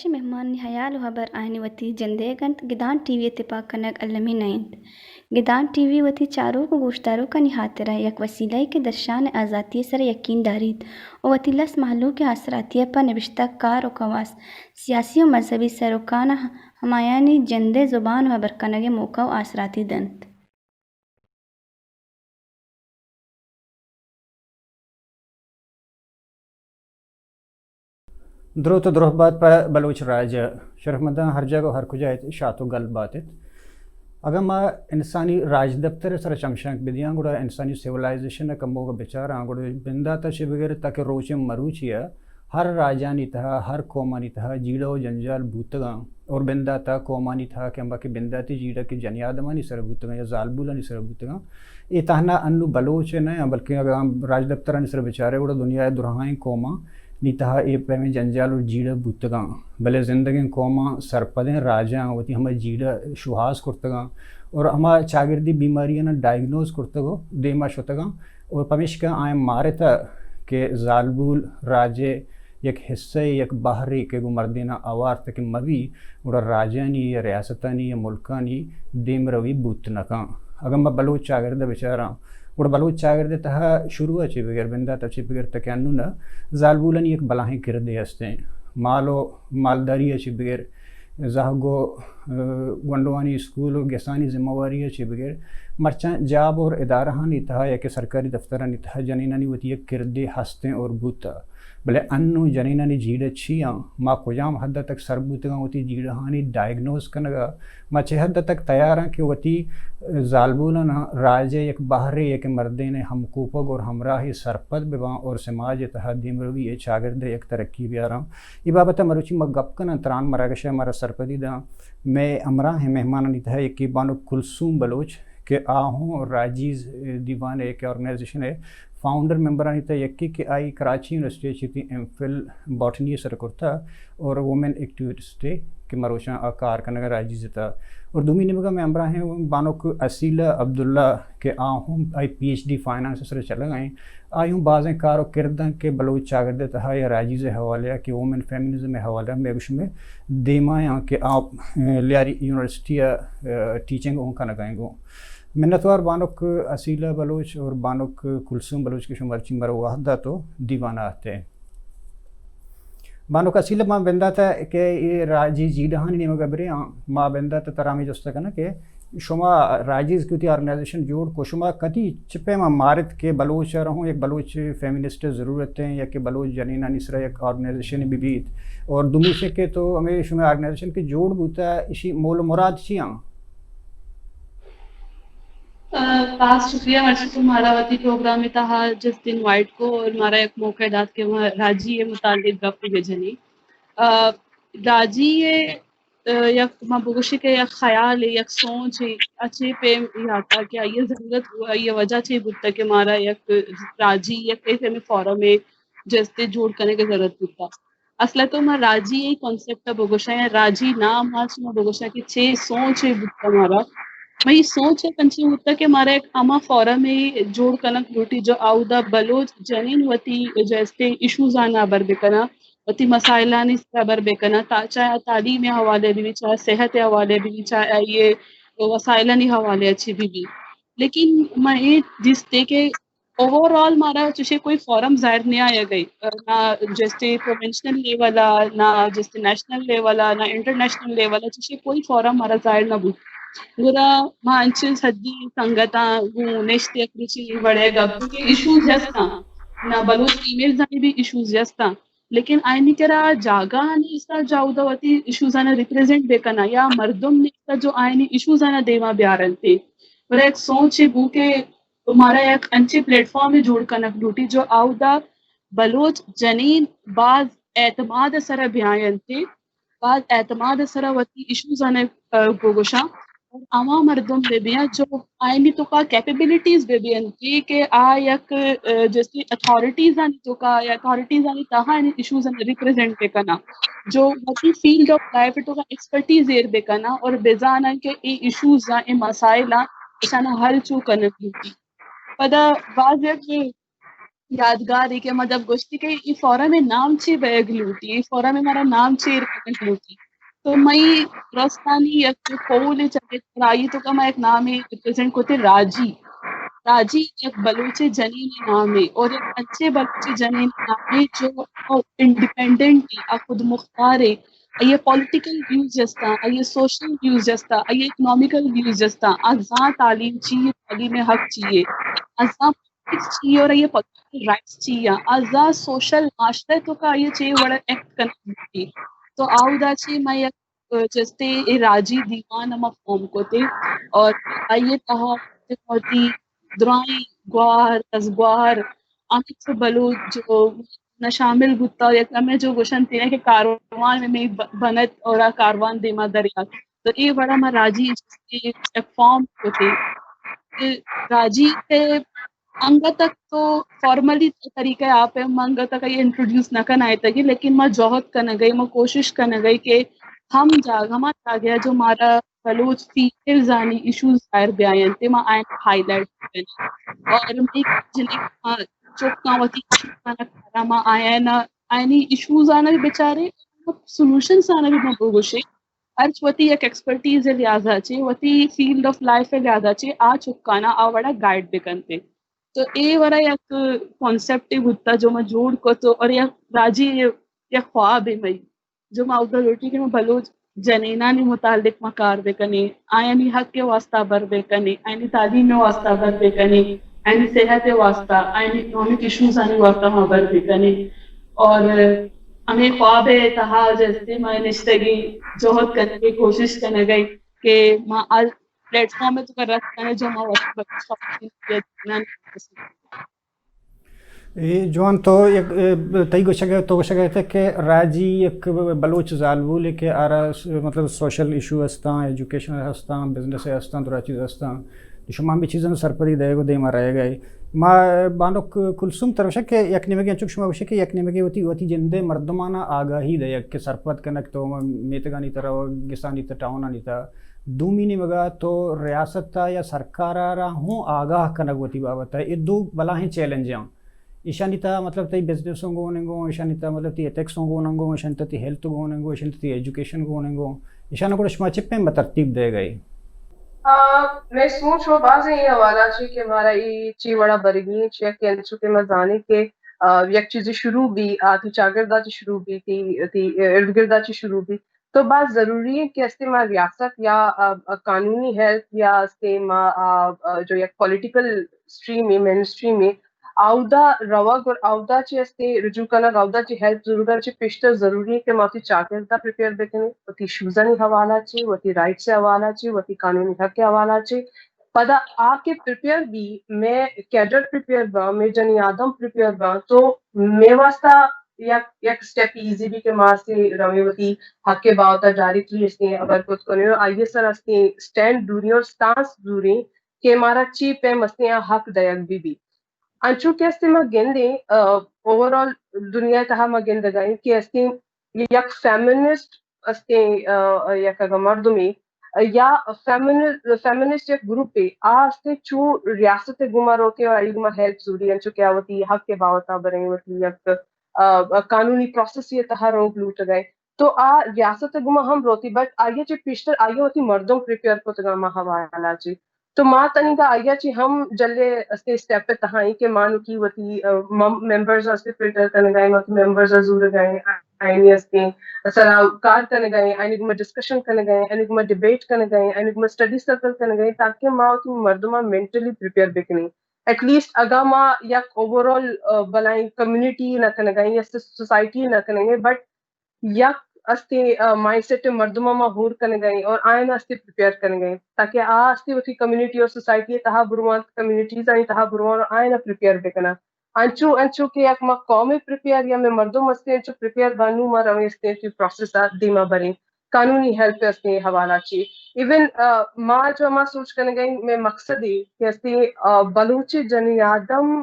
مہمانانی ہیال و ہبر آیانی وتی جندئیگ انت، گدان ٹی وی ء تپاک کنگ المی نہ انت۔ گدان ٹی وی وتی چاروک و گوشداروکانی ہاترا یک وسیلہ یے کہ درشان ء آزاتی ء سرا یقین داریت و وتی لس مہلوک ء آسراتی ء پہ نبشتہ کار و کواس، سیاسی و مذہبی سروکاناں ہمایانی جندئے زبان و ہبر کنگ ء موقع و آسراتی دنت۔ دروت و دروہ بات پہ بلوچ راج ء۔ شرفمنداں، ہر جاگہ و ہر کجا ات، شات و گل بات ات۔ اگاں ما انسانی راجدپتر ء سرا چمشانک بدیاں، گڑا انسانی سیولائزیشن ء کموگ ء بچاراں، گڑا بندات ء چہ بگر تاکہ روچ مروچی ء ہر راجانی تہا، ہر قومانی تہا جیڑہ و جنجال بوتگاں اور بندات ء قومانی تہا کہ ہما کہ بنداتی جیڑہ کہ جنی آدمانی سر بوتگاں یا زالبولانی سر بوتگاں، اے تہنا انو بلوچ ء نہ، بلکیں اگاں راجدپترانی سر بچارے گڑا دنیا ء درہائیں قوماں نی تہا اے پیمیں جنجال و جیڑہ بوتگاں، بلے زندگیں قوماں سرپدیں راجاں وتی ہما جیڑہ شوہاز کرتگاں اور ہما چاگردی بیماریاں ڈائگنوز کرتگ و دیما شتگاں۔ و پمیشکا آیاں مارتہ کہ زالبول راجے یک حصہ، یک بہرے کہ گوں مردیناں آوارت کہ مبی، گڑا راجانی یا ریاستانی یا ملکانی دیمروی بوت نہ کن۔ اگاں ما بلوچ چاگرد ء بچاراں، گڑا بلوچ چاگرد ء تہا شروع ء چہ بگر، بندات ء چہ بگر تک انون ء زالبولانی یک بلاہیں کردے ہستیں۔ مال و مالداری ء چہ بگر، زہگ و، ء، گونڈوانی اسکول و گسانی ذمہ واری ء چہ بگر، مرچاں جاب اور ادارہانی تہا یا کہ سرکاری دفترانی تہا جنینانی وتی یک کردے ہستیں اور بوتہ۔ بلے انوں جنینانی جیڑہ چی آں؟ ما کجام حد ء تک سر بوتگاں وتی جیڑہانی ڈائگنوز کنگ ء؟ ما چہ حد ء تک تیار آں کہ وتی زالبولاں راج ء یک بہرے، یک مردین ء ہمکوپگ اور ہمراہے سرپد بباں اور سماج ء تہا دیمروی ء چاگرد ء یک ترقی بیاراں؟ اے بابت ء مروچی ما گپ کناں، تران مراگش ء مارا سرپدی داں۔ مئے ہمراہیں مہمانانی تہا یکے بانک کلثوم بلوچ کہ آ ہوں راجیز دیوان ء یک آرگنائزیشن ء فاؤنڈر ممبرانی تہا یکے کہ آئی کراچی یونیورسٹی ء چہ وتی ایم فل باٹنی ء سر کرتہ اور وومن ایکٹیوسٹ ء کہ مروچاں آ کار کنگ ء راجیز ء تہا۔ اور دومی نیمگا مئے ہمراہیں بانک اصیلہ عبداللہ کہ آ ہوں آئی پی ایچ ڈی فائنانس ء سر چلگ ء انت۔ آئی ہوں بازیں کار و کرد انت کہ بلوچ چاگرد ء تہا یا راجیز ء حوالہ ء کہ وومن فیمنزم ء حوالہ ء مئے گوشمے دیما آں کہ آ، ء، لیاری یونیورسٹی ء، ء، ٹیچنگ اوں کنگ ء گوں۔ منتوار بانک اصیلہ بلوچ اور بانک کلثوم بلوچ کہ شما مرچی مرو وہد دات و دیوان ء آتے۔ بانک اصیلہ، ما بندات ء کہ اے راجی جیڑہانی نیمگ ء برے آں، ما بندات ء ترا ہمے جست کناں کہ شما راجیز کہ وتی آرگنائزیشن جوڑ کو، شما کدی چہ پیما مارت کہ بلوچ ء را ہوں یک بلوچ فیمنسٹ ء ضرورت ہیں یا کہ بلوچ جنینانی سرا یک آرگنائزیشن بہ بیت؟ اور دومی سے کہ تو ہمیں شما آرگنائزیشن کہ جوڑ بوتا، اشی مول و مراد چی آں؟ آ، باز شکریہ مرچی تو مارا وتی پروگرام ء تہا جست انوائٹ کو اور مارا یک موقع دات کہ ما راجی ء متعلق گپ بجنیں۔ آ، راجی ء ء، یک ما بگوشیں کہ یک خیالے، یک سوچے، اچے پیم یاتا کہ آئی ء ضرورت، آئی ء وجہ چے بوتا کہ مارا یک راجی، یک اے پیمیں فورمے جستے جوڑ کنگ ء ضرورت بوتا۔ اصل ء تو ما راجی ء کانسیپٹ ء بگوشاں یا راجی نام ء چہ ما بگوشاں کہ چے سوچے بوتا مارا۔ مئی سوچ یک انچیں بوتا کہ مارا یک ہما فورمے جوڑ کنگ لوٹی جو آودا بلوچ جنین وتی جستے ایشوزاں ہبر بکناں۔ وتی مسائلانی سرا ہبر بکناں، تا-، چاہے آ تعلیم ء حوالے بہ بی، چاہے صحت ء حوالے بہ بی، چاہے آئی ء وسائلانی حوالے ء چہ بہ بی۔ لیکن ما اے دیستے کہ اوور آل مارا چشیں کوئی فورم ظاہر نہ آیگ ء، نہ جستے پروونشنل لیول ء، نہ جستے نیشنل لیول ء، نہ انٹرنیشنل لیول ء چشیں کوئی فورم مارا ظاہر نہ بوت۔ گڑا ما انچیں سجی سنگتاں گوں نشت یک روچی وڑے گپ کہ ایشوز ہستاں، نہ بلوچ فیمیلز آنی بھی ایشوز ہستاں۔ لیکن آیانی کرا جاگہ نیست جو اودا وتی ایشوز آناں ریپریزنٹ بہ کناں یا مردم نیست جو آیانی ایشوز آناں دیما بیارنت۔ گڑا یک سوچے بو کہ مارا یک انچیں پلیٹ فارمے جوڑ کنگ لوٹی جو اودا بلوچ جنین باز اعتماد ء سرا بیاینت، باز اعتماد ء سرا وتی ایشوز آناں، ء، بگوشاں۔ اور ہما مردم بہ بیاں جو آیانی توکا کیپیبلٹیز بہ بیاں کہ، کہ آ یک، ء، جیسے اتھارٹیز آنی توکا یا اتھارٹیز آنی تہا آیانی ایشوز آناں ریپریزنٹ بہ کناں، جو وتی فیلڈ آف لائف توکا ایکسپرٹیز ایر بہ کناں اور بزاناں کہ اے ایشوز آں، اے مسائل آں، اشاناں حل چو کنگ لوٹی۔ پدا باز یک یادگار ہے کہ ما جب گوشتی کہ یہ فورم نام چی بیگ لوٹی، یہ فورم مارا نام چی رکھنے لوٹی، تو مئی رستانی یک پول چکے رائی تو کا میں ایک نام ریپرزینٹ کو تے راجی۔ راجی یک بلوچ جنین نام ہے اور یک اچھے بلوچ جنین نام ہے جو انڈیپینڈنٹ ہے، خود مختار ہے۔ یہ پولیٹیکل ویوز جستا، یہ سوشل ویوز جستا، یہ اکنامیکل ویوز جستا، ازاں تعلیم چی، تعلیم حق چی ہے، ازاں چی اور یہ پولیٹیکل رائٹس چی آ، ازا سوشل معاشرہ تو کا یہ چی وڑا ایکٹ کنگی۔ تو آودا چی میں یک جستے اے راجی دیوان ہما فارم کو تے اور آئیے تہا بہت ہی درائیں گوار، ازگوار، آنکہ بلوچ جو نہ شامل بوتا، یک ہمیں جو گوشن تیرے کہ کاروان میں ب-، بنت اور آ کاروان دیما دریات۔ تو اے وڑا ما راجی جستے ایک فارم کو تے۔ اے راجی تے انگا تک تو فارملی طریقہ آپ ہے، ما انگا تک یہ انٹروڈیوس نہ کنا ہے تگی، لیکن ما جہد کنا گئی، ما کوشش کنا گئی کہ ہم جاگ، ہما جاگہ جو مارا بلوچ فیمیلز آنی ایشوز ظاہر بیاینت، ما آئین ہائی لائٹ کریں۔ اور میں جنہیں چوکاں وتی کارا ما آئین، آئینی ایشوز آنا بھی بچارے، سولوشنز آنا بھی ما بگوشے۔ ہرچ وتی یک ایکسپرٹیز ء لحاظ ء چہ، وتی فیلڈ آف لائف ء لحاظ ء چہ آ چکانا آ وڑا گائیڈ بکنتے۔ تو اے وڑا یک کانسپٹ بوتا جو ما جوڑ کت اور یک راجی یک خواب ہے مئی، جو ما اودا لوٹی کہ ما بلوچ جنینانی متعلق ما کار بکنیں، آیانی حق ء واسطہ بر بکنیں، آیانی تعلیم ء واسطہ بر بکنیں، آیانی صحت ء واسطہ، آیانی اکنامک ایشوز آنی واسطہ ما بر بکنیں۔ اور ہمیں خواب ء تہا جستے ما نشتگیں، جہد کنگے، کوشش کنگے کہ ما آ پلیٹ فارم ء تو رکھ کنیں جو ما وقت بخش اے جوان تو یک، اے، تئی گوشگ ء، تو گوشگ ء کہ راجی یک بلوچ زالبولے کہ آرا س-، مطلب سوشل ایشو ہستاں، ایجوکیشن ہستاں، بزنس ہستاں، درا چیز ہستاں۔ شما ہمے چیزاں سرپدی دئیگ ء دیما رہگ ء۔ ما بانک کلثوم ترا گوشگ کہ یک نیمگے انچو کہ شما گوشے کہ یک نیمگے وتی، وتی جند ء مردمانا آگاہی دئیگ کہ سرپد کنگ تو میتگانی ترا و گسانی تہ ٹاؤنانی تہ۔ دومی نیمگا تو ریاست ء یا سرکار ء را ہوں آگاہ کنگ وتی بابت ء۔ اے دو بلاہیں چیلنج آں۔ ایشانی تہ مطلب تئی بزنس ہوں گون انگو، ایشانی تہ مطلب تئی ایتھکس ہوں گون انگو، ایشانی تہ تئی ہیلتھ گون انگو، ایشانی تہ تئی ایجوکیشن گون انگو۔ ایشانا گڑا شما چہ پیم ترتیب دئیگ ء؟ آ، مئے سوچ و بازیں اے حوالہ چی کہ مارا اے چی وڑا برگی ایں، چیا کہ انچو کہ ما زانیں کہ، آ، یک چیزے شروع بی، آ، تئی چاگردا چی شروع بی، تئی، تئی ارد گردا چی شروع بی۔ تو باز ضروری ایں کہ استے ما ریاست یا، آ، آ، قانونی ہیلپ یا استے ما، آ، آ، جو یک پولیٹیکل اسٹریم ایں، مین اسٹریم ایں، آودا روگ اور آودا چی استے رجوع کنگ، آودا چی ہیلپ ضرورت چی پیشتر ضروری ایں کہ ما وتی چاگردا پریپیئر بکنیں، وتی ایشوزانی حوالہ چی، وتی رائٹس حوالہ چی، وتی قانونی حق حوالہ چی۔ پدا آ کہ پریپیئر بی، مئے کیڈر پریپیئر باں، مئے جنی آدم پریپیئر باں، تو مئے واسطہ یک، یک اسٹیپ ایزی بی کہ ما استے رویں وتی حق بابت ڈائریکٹلی استے ہبر کت کنیں اور آئی سر استے اسٹینڈ زوریں اور سٹانس زوریں کہ مارا چی پیم استے آ حق دئیگ بی بی۔ انچو کہ استے ما گندیں، آ، اوورآل دنیا تہا ما گندگائیں کہ استے یک فیمنسٹ استے، آ، یک اگاں مردمے یا فیمن-، فیمنسٹ یک گروپے آ استے چو ریاست گوما روتے اور آئی گوما ہیلپ زوری انچو کہ آ وتی حق بابتا بریں وتی یک، آ، قانونی پروسیس یہ تہا روگ لوٹگائیں۔ تو آ ریاست گوما ہم روتی، بٹ آئی چی پیشتر آئی وتی مردم پریپیئر کتگا ما حوالہ چی۔ تو ما تنیگا آئی چی ہم جلے استے اسٹیپ تہا ایں کہ ما نوکی وتی، آ، مم-، ممبرز استے فلٹر کنگائیں، وتی ممبرز زورگائیں، آئینی استے سرا کار کنگائیں، آئینی گوما ڈسکشن کنگائیں، آئینی گوما ڈیبیٹ کنگائیں، آئینی گوما اسٹڈی سرکل کنگائیں، تاکہ ما وتی مردماں مینٹلی پریپیئر بکنیں۔ ایٹ لیسٹ اگاں ما یک اوورآل، آ، بلائیں کمیونٹی نہ کنگائیں یا سوسائٹی نہ کنگائیں، بٹ یک استے، آ، مائنڈ سیٹ مردماں ما ہور کنگائیں اور آئین استے پریپیئر کنگائیں، تاکہ آ استے وتی کمیونٹی اور سوسائٹی تہا بروان، کمیونٹیز آنی تہا بروان اور آئین پریپیئر بکناں۔ انچو، انچو کہ یک ما قوم پریپیئر یا مئے مردم استے انچو پریپیئر بانو ما رویں استے پروسیس آ دیما بریں۔ قانونی ہیلپ استے حوالہ چی۔ ایون، آ، ما جو ما سوچ کنگائیں مئے مقصد ہے کہ استے، آ، بلوچ جنی آدم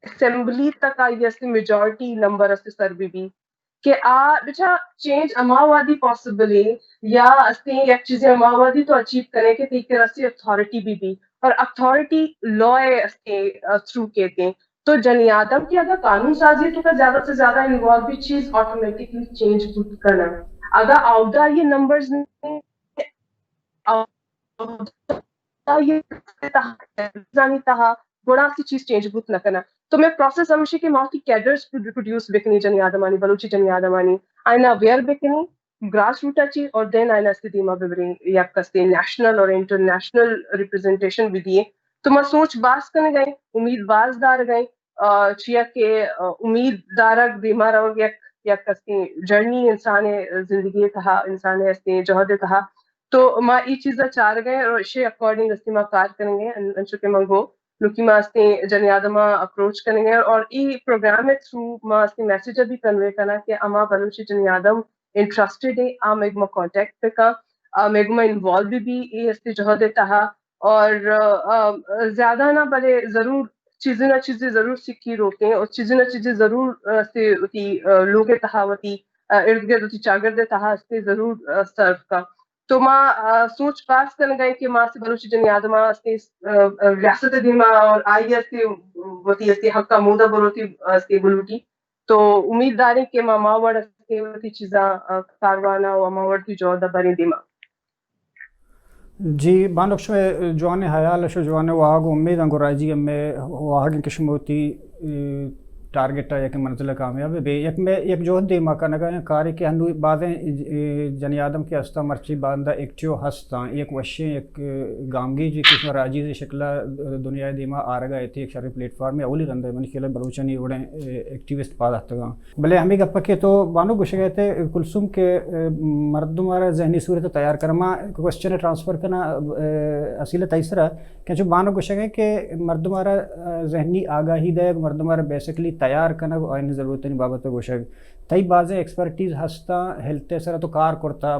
اسمبلی تک آئی استے میجارٹی نمبر استے سر بی بی۔ کہ آ بچا چینج ہما وادی پاسبل ایں یا استے یک چیزے ہما وادی تو اچیو کنے کہ تئی کرا استے اتھارٹی بی بی اور اتھارٹی لا استے، آ، تھرو کیتے۔ تو جنی آدم کہ اگر قانون سازی تو کا زیادہ سے زیادہ انوالو بھی چیز آٹومیٹکلی چینج بوت کنا۔ اگر آودا یہ نمبرز نہیں، آودا یہ تہا، زانی تہا، گڑا سی چیز چینج بوت نہ کنا۔ تو میں پروسیس ہمیشہ کہ ما کی کیڈرز پروڈیوس بکنی جنی آدمانی، بلوچی جنی آدمانی، آئینا اویئر بکنی، گراس روٹ ءَ چی اور دین آئینا استے دیما ببریں، یک استے نیشنل اور انٹرنیشنل ریپرزنٹیشن بھی دیے۔ تو ما سوچ باز کنگئیں، امید باز دارگئیں، آ، چیا کہ، آ، امید دارگ دیما روگ یک، یک استے جرنی انسان زندگی تہا، انسان استے جہد تہا۔ تو ما ای چیزا چارگئیں اور اشی اکارڈنگ استے ما کار کنگئیں، ان-، انچو کہ من گو نوکی ما استے جنی آدم ءَ اپروچ کنگئیں اور ای پروگرام ءِ تھرو ما استے میسج ءَ بھی کنوے کناں کہ ہما بلوچی جنی آدم انٹرسٹڈ ایں، آ مئے گوما کانٹیکٹ بکن، آ مئے گوما انوالو بھی بی اے استے جہد ءِ تہا اور، آ، آ، زیادہ نہ بلے ضرور چیزے نہ چیزے ضرور سکی روکیں اور چیزے نہ چیزے ضرور، آ، استے وتی، آ، لوگ ءِ تہا وتی، آ، ارد گرد وتی چاگرد ءِ تہا استے ضرور، آ، سرو کن۔ تو ما، آ، سوچ باز کنگا ایں کہ ما استے بلوچی جنی آدم ءَ استے، آ، آ، ریاست ءِ دیما اور آئی استے وتی استے حق ءَ مودا بروتی استے بلوٹی۔ تو امید داریں کہ ما، ما وڑ استے وتی چیزاں، آ، کاروان ءَ و ما وڑ تی جہد ءَ بریں دیما۔ جی بانک، شمئے جوانیں حیال، شو جوانیں واہگ، امید آں گوں راجی ہمے واہگ کہ شما وتی، اے، ٹارگٹ ءَ یک منزل ءَ کامیاب بے۔ یک مئے یک جہد دیما کنگا ایں کارے کہ ہنو بازیں، اے، جنی آدم کہ ہستاں مرچی باندا ایکٹیو ہستاں، یک وشیں یک گامگیجے کہ شما راجی شکل ءَ دنیا ءِ دیما آرگا ایت، یک شریں پلیٹ فارمے اولی رند ءَ منی خیال ءَ بلوچانی وڑیں، اے، ایکٹیوسٹ پاد اتکگاں۔ بلے ہمے گپ کہ تو بانک گوشگ ءَ ات کلثوم کہ، اے، مردم ءَ را ذہنی صورت ءَ تیار کن، ما کوسچن ءَ ٹرانسفر کناں، اے، اصیل تئی سرا کہ چو بانک گوشگ ءَ کہ مردم ءَ را، اے، ذہنی آگاہی دئیگ، مردم ءَ را بیسکلی تیار کنگ، آئین ضرورتانی بابت ءَ گوشگ۔ تئی بازیں ایکسپرٹیز ہستاں، ہیلتھ ءِ سرا تو کار کرتا،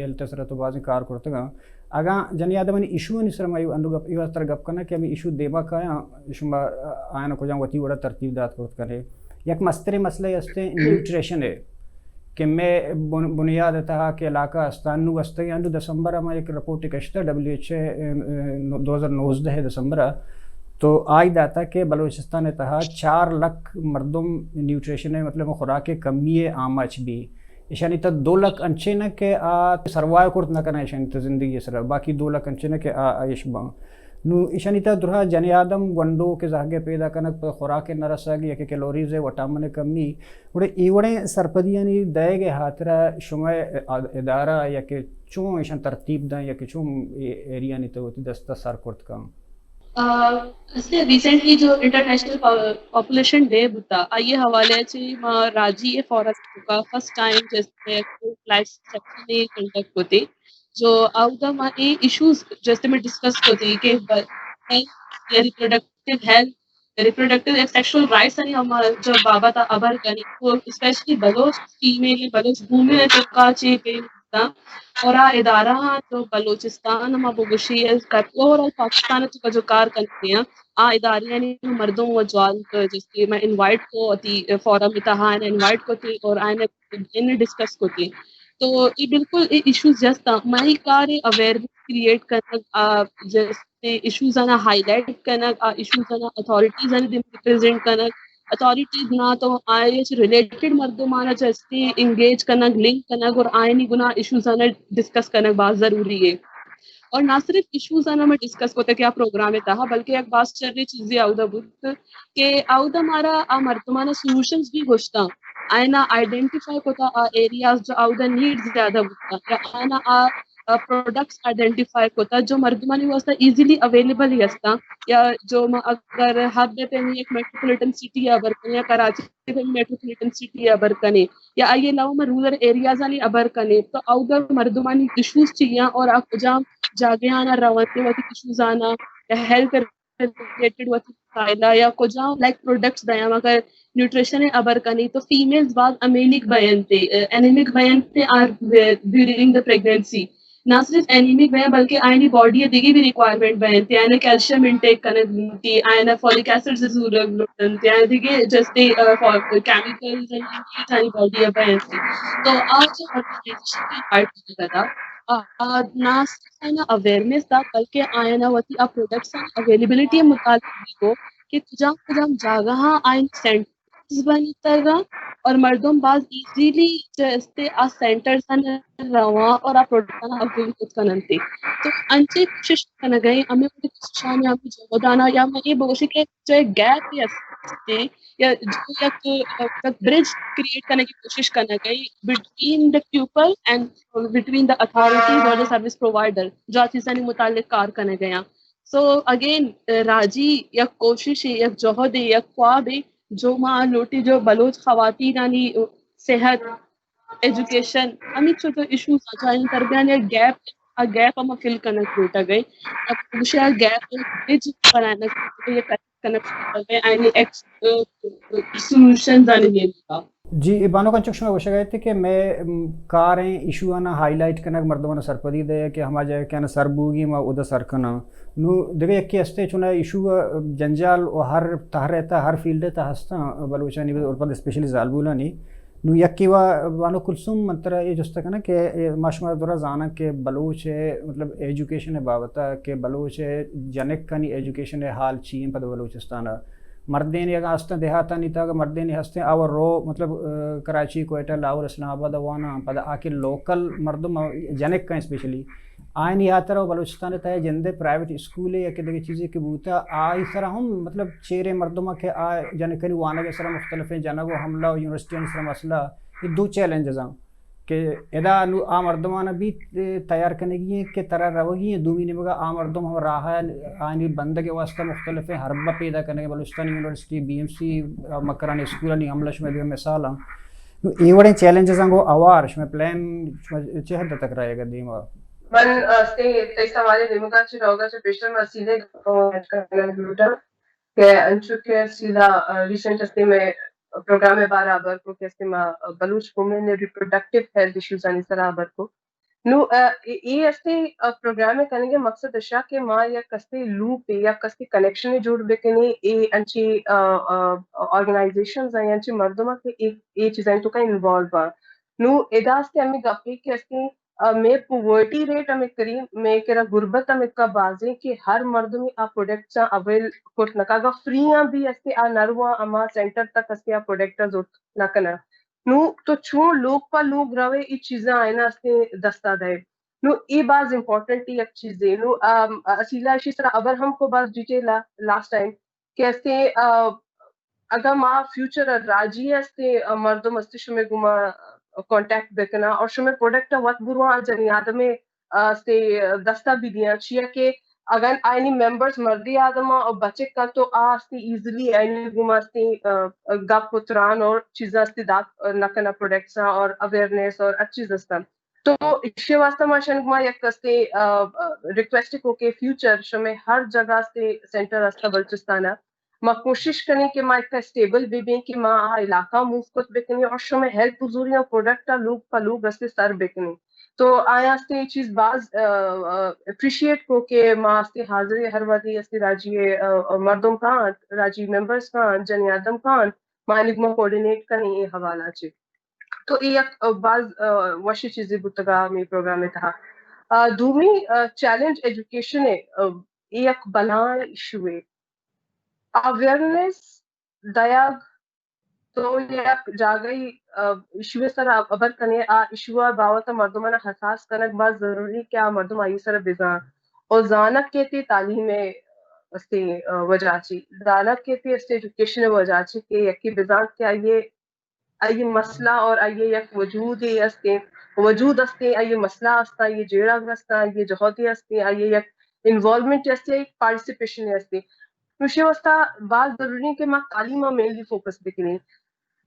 ہیلتھ ءِ سرا تو بازیں کار کرتگاں۔ اگاں جنی آدمانی ایشوانی سرا ما انو گپ، اے واسطہ گپ کناں کہ ہمے ایشو دیما کایاں، شما آیاں کجام وتی وڑا ترتیب دات کرت کنے۔ یک مستریں مسئلہ ہستیں نیوٹریشن ہے کہ میں بن-، بنیاد تہا کہ علاقہ استان نو استگی، انو دسمبر ما یک رپورٹ کشتا ڈبلیو ایچ اے، اے، اے، دو ہزار نوزدہ دسمبر، تو آئی داتا کہ بلوچستان تہا چار لکھ مردم نیوٹریشن ہے، مطلب خوراک کمی ہے آماچ بھی۔ ایشانی تہ دو لکھ انچیں نہ کہ آ سروائیو کرت نہ کناں ایشانی تہ زندگی سرا، باقی دو لکھ انچیں نہ کہ آ عیش باں۔ نو ایشانی تہ درا جنی آدم گونڈو کہ زہگے پیدا کنگ پہ خوراک نہ رسگ یا کہ کیلوریز وٹامن کمی، گڑا اے وڑیں سرپدیانی دئیگ ء ہاترا شمئے اد-، ادارہ یا کہ چون ایشان ترتیب داں یا کہ چون اے ایریانی تہ وتی دستا سر کرت کن؟ آ، استے ریسنٹلی جو انٹرنیشنل پا-، پاپولیشن ڈے بوتا، آئی حوالے چی ما راجی فورم کا فرسٹ ٹائم جیسے لائیو سیشن کنڈکٹ ہوتے، جو اودا ما اے ایشوز جیسے میں ڈسکس ہوتے کہ ب-، ہیلتھ یا ریپروڈکٹیو ہیلتھ، ریپروڈکٹیو یا سیکشوئل رائٹس آنی ہم جو بابت ابر کنی، تو اسپیشلی بلوچ فیمیل یا بلوچ وومن توکا چی پہ اور آ ادارہ ہاں جو بلوچستان ما بگوشی اوور آل پاکستان توکا جو کار کنتے ہیں، آ ادارے یعنی مردم و جوان جس کے میں انوائٹ کو اتی فورم تہا انوائٹ کو تے اور آئین ڈسکس کو تے۔ تو یہ بالکل یہ ایشوز جستا مائی کار اویئرنیس کریئیٹ کرنا، آ، جس ایشوز آنا ہائی لائٹ کنگ، آ ایشوز آنا اتھارٹیز آنی دیم ریپرزینٹ کنگ، اتھارٹیز نا تو آئی چ ریلیٹڈ مردم آنا چہ استے انگیج کنگ، لنک کنگ اور آئینی گنا ایشوز آنا ڈسکس کنگ باز ضروری ہے۔ اور نہ صرف ایشوز آنا میں ڈسکس کوتا کہ آ پروگرام تہا، بلکہ ایک باز چرے چیزیں اودا بوت کہ اودا مارا آ مردمانا سولوشنز بھی گوشتا، آئینا آئیڈینٹیفائی کوتا آ ایریاز جو اودا نیڈ زیادہ بوتا، یا آئینا آ آ، پروڈکٹس آئیڈینٹیفائی کوتا جو مردمانی واسطہ ایزیلی اویلیبل ہی ہستا، یا جو ما اگر حب پہ ایک میٹروپولیٹن سٹی ابر کنے یا کراچی پہ میٹروپولیٹن سٹی ابر کنے یا آئی علاوہ ما رورل ایریاز آنی ابر کنے تو اودا مردمانی ایشوز چیاں اور آ کجام جاگہ آنا روانتے وتی ایشوز آنا یا ہیلتھ ریلیٹڈ وتی مسائل یا کجام لائک پروڈکٹس دیاں، اگر نیوٹریشن ابر کنی تو فیمیلز باز انیمک بینتے، انیمک بینتے آر ڈیورنگ دا پریگننسی۔ نہ صرف انیمک بین بلکہ آئینی باڈی دیگی بھی ریکوائرمنٹ بینتے، آئینی کیلشیم انٹیک کنگ بنتی، آئینی فولک ایسڈ ضرورت بنتی، آئینی دیگی جستے کیمیکلز آئینی باڈی بینتے۔ تو آج آرگنائزیشن کی پارٹ کتا، آ، نہ آئینا اویئرنیس دا، بلکہ آئینا وتی آ پروڈکٹس آنی اویلیبلٹی متعلق بھی کو، کہ کجام کجام جاگہاں آئی سینٹرز بنتگ اَں اور مردم باز ایزیلی چہ استے آ سینٹرز رواں اور آ پروڈکٹ اویل کت کننتے۔ تو انچیں کوشش کنگئے، ہمیں وڑیں کوششانی، ہمیں جہدانا، یا میں یہ بگوشی کہ جو ایک گیپ ہی استے یا جو یک، یک برج کریئیٹ کنگ کی کوشش کنگ ءَ between the people and between the authorities اور دا سروس پرووائڈر جو آ چیزانی متعلق کار کنگ ءَ آں۔ سو اگین راجی یک کوشش ہے، یک جہد ہے، یک خواب ہے جو ما لوٹی جو بلوچ خواتینانی صحت، ایجوکیشن، ہمیں چھوٹو ایشوز آ جائیں تربیان یا گیپ، آ گیپ ہم فل کنگ لوٹا گئے۔ اب مجھے آ گیپ برج بنانا، یہ کنیکٹ کنگ لوٹا گئے، اینی ایکس سولوشنز آنے لینے کا۔ جی، اے بانک انچک شما گوشگ ءَ ات کہ مئے، ام، کار ایں ایشو آناں ہائی لائٹ کنگ، مردماں سرپدی دے کہ ہما جاگہ کہ آناں سر بوگی ما اودا سر کناں۔ نو دگہ یکے ہستے چونا ایشو، ا، جنجال و ہر تہر ءِ تہا، ہر فیلڈ ءِ تہا ہستاں بلوچانی اور پد اسپیشلی زالبولانی۔ نو یکے وا بانو کلثوم من ترا اے جست کناں کہ اے ما شما درا زاناں کہ بلوچ ءِ مطلب ایجوکیشن ءِ بابت ءَ کہ بلوچ ءِ جنکانی ایجوکیشن ءِ حال چی ایں پد بلوچستان ءَ۔ مردین اگاں ہستیں دیہاتانی تہا، اگاں مردین ہستیں، آ رو مطلب، ا، کراچی، کوئٹہ، لاہور، اسلام آباد ءَ واناں، پدا آ کہ لوکل مردم، جنک ایں اسپیشلی، آئینی ہاترا و بلوچستان ءِ تہا جندے پرائیویٹ اسکول یا کہ دگہ چیزے کہ بوتا، آئی سرا ہم مطلب چیریں مردم کہ آ جنکانی وانگ ءِ سرا مختلفیں جنگ و حملہ و یونیورسٹیانی سرا مسئلہ، یہ دو چیلنجز ایں۔ کہ ادا نو آ مردماں بیت، اے، تیار کنگی ایں کہ ترا روگی ایں، دومی نیمگا آ مردم ہم راہ ءَ آنی بندگ ءِ واسطہ مختلفیں حربہ پیدا کنگ ءَ، Balochistan university, B M C, آ، مکران اسکولانی حملہ شما دگہ مثال ایں۔ نو اے وڑیں چیلنجز آں گوں ہوار شما پلان شما چہ حد تک رائے گا دیما؟ من، آ، سے تئی سوال ءِ نیمگا چہ روگا چہ پیشتر مسئلے گپ ءَ ایڈ کنگ لوٹاں۔ کہ انچو کہ سیدھا، آ، ریسنٹ استے میں پروگرام ءِ بارا ہبر کو کہ استے ما، آ، Baloch women reproductive health issues آنی سرا ہبر کو۔ نو، آ، اے، اے استے، آ، پروگرام ءِ کنگ ءِ مقصد اشا کہ ما یک استے لوپ ءَ، یک استے کنیکشن ءَ جوڑ بکنیں، اے انچی، آ، آ، آرگنائزیشنز آں، انچی مردم آں کہ اے، اے چیزاں تو کا انوالو آں۔ نو، ادا استے ہمیں گپے کہ استے ءُ مئے پوورٹی ریٹ ہمے کریم، مئے کرا غربت ہمے کا بازیں کہ ہر مردمے آ پروڈکٹس آں اویل کرت نہ کناں۔ اگاں فری آں بھی استے آ نہ رواں، ہما سینٹر تک استے آ پروڈکٹ ءَ زرت نہ کناں۔ نو تو چون لوگ پہ لوگ روے، اے چیزاں آئینا استے دستا دئے۔ نو اے باز امپورٹنٹ یک چیزے۔ نو، آ، اصیلہ اشی سرا ہبر ہم کو باز ڈیٹیل آ لاسٹ ٹائم۔ کہ استے، آ، اگاں ما فیوچر ءَ راجی استے، آ، مردم استے شمے گوما کانٹیکٹ بکناں اور شمے پروڈکٹ ءَ وت برواں جنی آدمے، آ، استے دستا بھی دیاں، چیا کہ اگاں آئینی ممبرز مردی آدم ءَ بچک کا تو آ استے ایزیلی آئینی گوما استے، آ، گپ و تران اور چیزاں استے دات نہ کناں پروڈکٹس ءَ اور اویئرنیس اور ہر چیز استا۔ تو ایشی واسطہ ما شنگ ما یک استے، آ، آ، ریکویسٹ کو کہ فیوچر شمے ہر جگہ استے سینٹر استا بلوچستان ءَ۔ ما کوشش کنیں کہ ما ایک اسٹیبل بھی بیں کہ ما آ علاقہ موو کت بکنیں اور شمے ہیلپ بزوری اور پروڈکٹ ءَ لوگ پہ لوگ استے سر بکنیں۔ تو آیا استے یہ چیز باز، آ، آ، اپریشیٹ کو کہ ما استے حاضر ہر وقت استے راجی، آ، آ، مردم کان، راجی ممبرز کان، جنی آدم کان، ما انگما کوآرڈینیٹ کنیں اے حوالہ چے۔ تو اے یک، آ، باز، آ، وشی چیزے بوتگا ہمے پروگرام ءِ تہا۔ آ، دومی، آ، چیلنج ایجوکیشن ءِ، آ، اے یک بلاہیں ایشو ءِ۔ اویئرنیس دیگ تو یک جاگہی، آ، ایشو ءِ سرا ہبر کنے، آ ایشو ءِ بابت ءَ مردماں حساس کنگ باز ضروری کہ آ مردم آئی سرا بزان۔ اور زانگ کہ تئی تعلیم ءِ استے، آ، وجہ چی۔ زانگ کہ تئی استے ایجوکیشن ءِ وجہ چی کہ یکی بزان کہ آئی آئی مسئلہ اور آئی یک وجودے استیں، وجود استیں، آئی مسئلہ استاں، آئی جیڑہ استاں، آئی جہدے استیں، آئی یک انوالومنٹ استیں، آئی پارٹیسپیشن استیں۔ نوشی واسطہ باز ضروری ہے کہ ما تعلیم ءَ مینلی فوکس بکنیں۔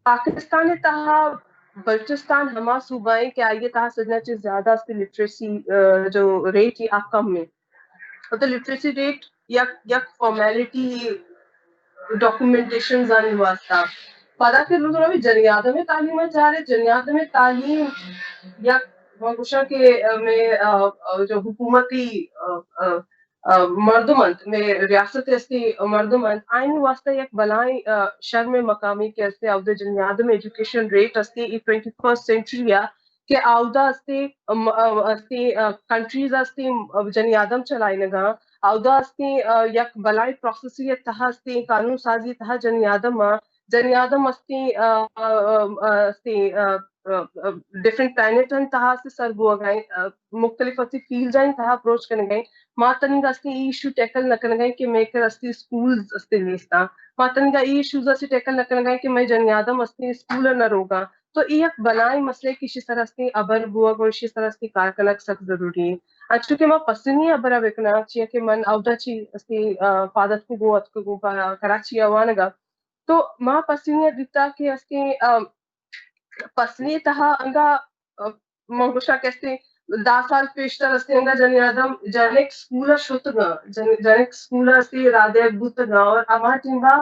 پاکستان ءِ تہا بلوچستان ہما صوبہ ہے کہ آئی تہا سجنا چیز زیادہ استیں لٹریسی، آ، جو ریٹ ہے آ کم ہے۔ تو لٹریسی ریٹ یک، یک فارمیلٹی ڈاکومنٹیشنز آنی واسطہ۔ پدا کہ نوں تو جنی آدم تعلیم چارے، جنی آدم تعلیم یک، ما گوشاں کہ، آ، میں، آ، آ، جو حکومتی، آ، آ، آ، مردم انت، میں ریاست استی مردم انت، آئین واسطہ یک بلائیں، آ، شرم مقامی کہ استی، اود جنی آدم ایجوکیشن ریٹ استی، ای ٹوئنٹی فرسٹ سینچری آ، کہ آودا استی، ام، ام، استی، آ، کنٹریز استی، ام، جنی آدم چلائینگا، اودا استیں، آ، یک بلائیں پروسیسے ءِ تہا استیں، قانون سازی ءِ تہا جنی آدم ءَ، جنی آدم استیں، آ، آ، آ، استیں، آ، آ، آ، ڈفرنٹ پلانٹانی تہا استیں سر بوگ ءَ ایں، آ، مختلف استیں فیلڈانی تہا اپروچ کنگ ءَ ایں۔ ما تنیگا استیں اے ایشو ٹیکل نہ کنگ ءَ ایں کہ مئے کرا استیں اسکولز استیں نیستاں۔ ما تنیگا اے ایشوز استیں ٹیکل نہ کنگ ءَ ایں کہ مئے جنی آدم استیں اسکول ءَ نہ روگاں۔ تو اے یک بلائیں مسئلہ اے کہ ایشی سرا استیں ہبر بوگ اور ایشی سرا استیں کار کنگ سک ضروری ایں۔ انچو کہ ما پسنی ہبر ءَ بکناں، چیا کہ من اودا چی استیں، آ، پاد اتکگوں، اتکگوں پہ کراچی ءَ وانگ ءَ۔ تو ما پسنی ءَ دیتا کہ استیں، آ، پسنی ءِ تہا انگا، آ، من گوشاں کہ استیں دہ سال پیشتر استیں انگا جنی آدم جنک اسکول ءَ شتگاں، جن-، جنک اسکول ءَ استیں را دیگ بوتگاں اور ہما ٹیما،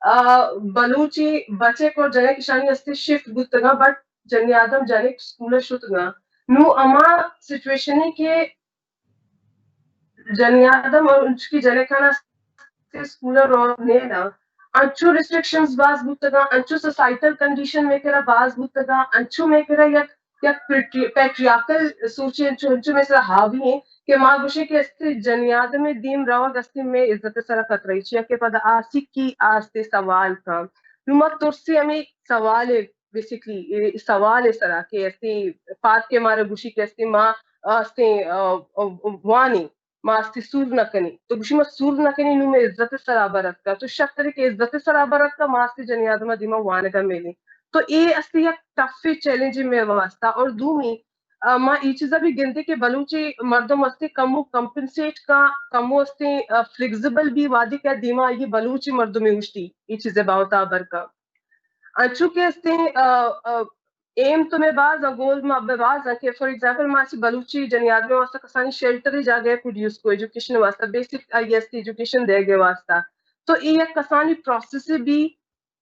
آ، بلوچی بچک اور جنک اشانی استیں شفٹ بوتگاں، بٹ جنی آدم جنک اسکول ءَ شتگاں۔ نوں ہما سچویشن ایں کہ جنی آدم اور انچکی جنکانا اسکول ءَ روگ نیلاں۔ انچو ریسٹرکشنز باز بوتگاں، انچو سوسائٹل کنڈیشن مئے کرا باز بوتگاں، انچو مئے کرا یک، یک پیٹری-، پیٹریارکل سوچے انچو، انچو مئے سرا حاوی ایں کہ ما گوشیں کہ استیں جنی آدم ءِ دیم روگ استیں مئے عزت ءِ سرا خطرہ ایں، چیا کہ پدا آ سکی آ استیں سوال کاں۔ نوں ما ترسیں ہمے سوال ءَ بیسکلی اے سوال ءِ سرا کہ استیں پاد کہ مارا گوشی کہ استیں ما استیں، آ، آ، وانیں، ما استیں سور نہ کنیں۔ تو گوشی ما سور نہ کنیں، نوں مئے عزت ءِ سرا ہبر اتکا۔ تو شک کرے کہ عزت ءِ سرا ہبر اتکا، ما استیں جنی آدم ءَ دیما وانگ ءَ میلیں۔ تو اے استیں یک ٹف چیلنج مئے واسطہ۔ اور دومی، آ، ما اے چیزا بھی گندیں کہ بلوچی مردم استیں کمو کمپنسیٹ کا، کمو استیں، آ، فلیکسیبل بھی وہدے کہ دیما آئی بلوچی مردم اوشتی اے چیز ءِ بابت ءَ ہبر کا۔ انچو کہ استیں، آ، آ، ایم تو مئے باز آں، گول ما بہ باز آں کہ فار ایگزامپل ما اسی بلوچی جنی آدمی واسطہ کسانی شیلٹر جاگہ پروڈیوس کو، ایجوکیشن واسطہ، basic I S T education دے گے واسطہ۔ تو اے یک کسانی پروسیس بھی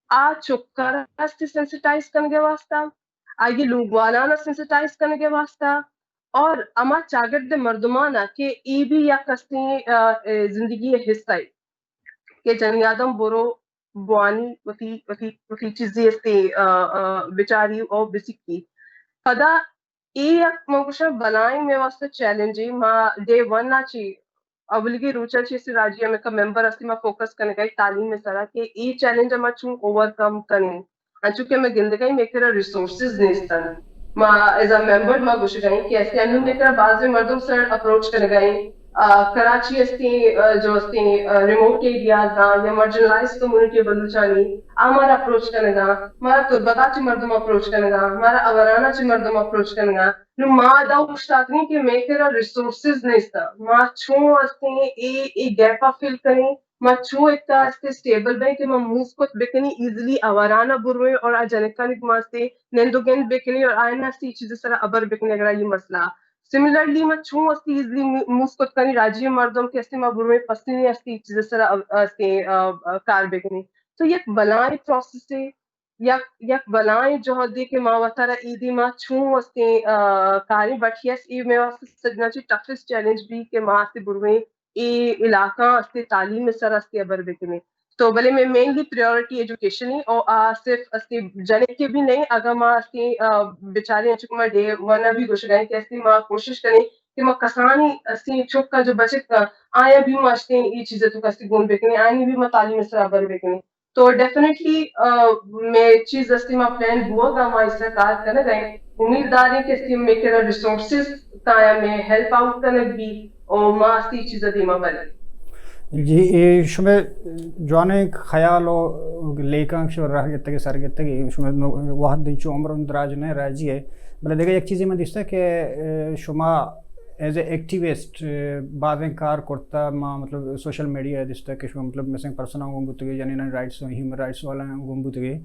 آ چکر استی سینسٹائز کنگے واسطہ، آئی لوگ والانا سینسٹائز کنگے واسطہ، اور اما چاگرد مردمانا کہ اے بھی یک استیں، آ، اے زندگی حصہ ہے کہ جنی آدم برو بوانی وتی، وتی، وتی چیزی استی، آ، آ، بچاری او بسکی۔ پدا اے یک من گوشاں بلائیں مئے واسطہ چیلنج ہے۔ ما ڈے ون آ چی اولیگی روچا چی استی راجی ہمیں کا ممبر استی ما فوکس کنگا تعلیم سرا کہ اے چیلنج ما چون اوورکم کنیں۔ انچو کہ ہمیں گندگا مئے کرا ریسورسز نیستن۔ ما ایز اے ممبر ما گوشگا ایں کہ استی انو مئے کرا بازیں مردم سر اپروچ کنگا ایں، آ، کراچی استی، آ، جو استی، آ، ریموٹ ایریاز آں یا مارجنلائز کمیونٹی بلوچانی، آ مارا اپروچ کنگا، مارا تربتا چی مردم اپروچ کنگا، مارا اورانا چی مردم اپروچ کنگا۔ نو ما دا اوشتاتگیں کہ مئے کرا ریسورسز نیستاں۔ ما چون استیں اے، اے گیپ ء فل کنیں؟ ما چون اتا استے اسٹیبل بئیں کہ ما موو کت بکنیں، ایزلی آوارانا برویں اور آ جنکانی گما استے نند و گند بکنیں اور آیانا استے اے چیز سرا ابر بکنیں اگر آئی مسئلہ۔ سملرلی ما چون استے ایزلی موو کت کنیں راجی مردم کہ استے ما برویں پسنی استے اے چیز سرا اب-، استے، آ، آ، کار بکنیں۔ تو یک بلائیں پروسیس ہے، یک، یک بلائیں جہدے کہ ما وتارا اے دیما چون استے، آ، کاریں، بٹ یس، اے مئے واسطے سجنا چی ٹفسٹ چیلنج بھی کہ ما استے برویں اے علاقہ استے تعلیم سر استے ابر بکنیں۔ تو بلے مئے مینلی پریورٹی ایجوکیشن ہی، اور آ صرف استے جنک کے بھی نہیں، اگر ما استے، آ، بیچارے ہیں چونکہ ما ڈے ون بھی گوشگا ایں کہ استے ما کوشش کنیں کہ ما کسانی استے چکا جو بچک کا آیا بھی ما استے اے چیزیں تو کستے گون بکنیں، آنی بھی ما تعلیم سر ابر بکنیں۔ تو ڈیفینیٹلی، آ، مئے چیز استی ما پلان بوگا ما اس کار کنگا ایں۔ امید داریں کہ استی مئے کرا ریسورسز کایا مئے ہیلپ آؤٹ کنگ بی اور ما استی چیز دیما بریں۔ جی، اے شمئے جوانیں خیال و لیکاں شو راہ گتگے سر گتگے، شمئے وہد انچو عمر دراج نہ راجی ہے۔ بلے دگہ یک چیزے من دیستا کہ، اے، شما ایز اے ایکٹیوسٹ، اے، بازیں کار کرتا، ما مطلب سوشل میڈیا دیستا کہ شما مطلب مسنگ پرسناں گون بوتگے، جنینانی رائٹس، ہیومن رائٹس والا گون بوتگے۔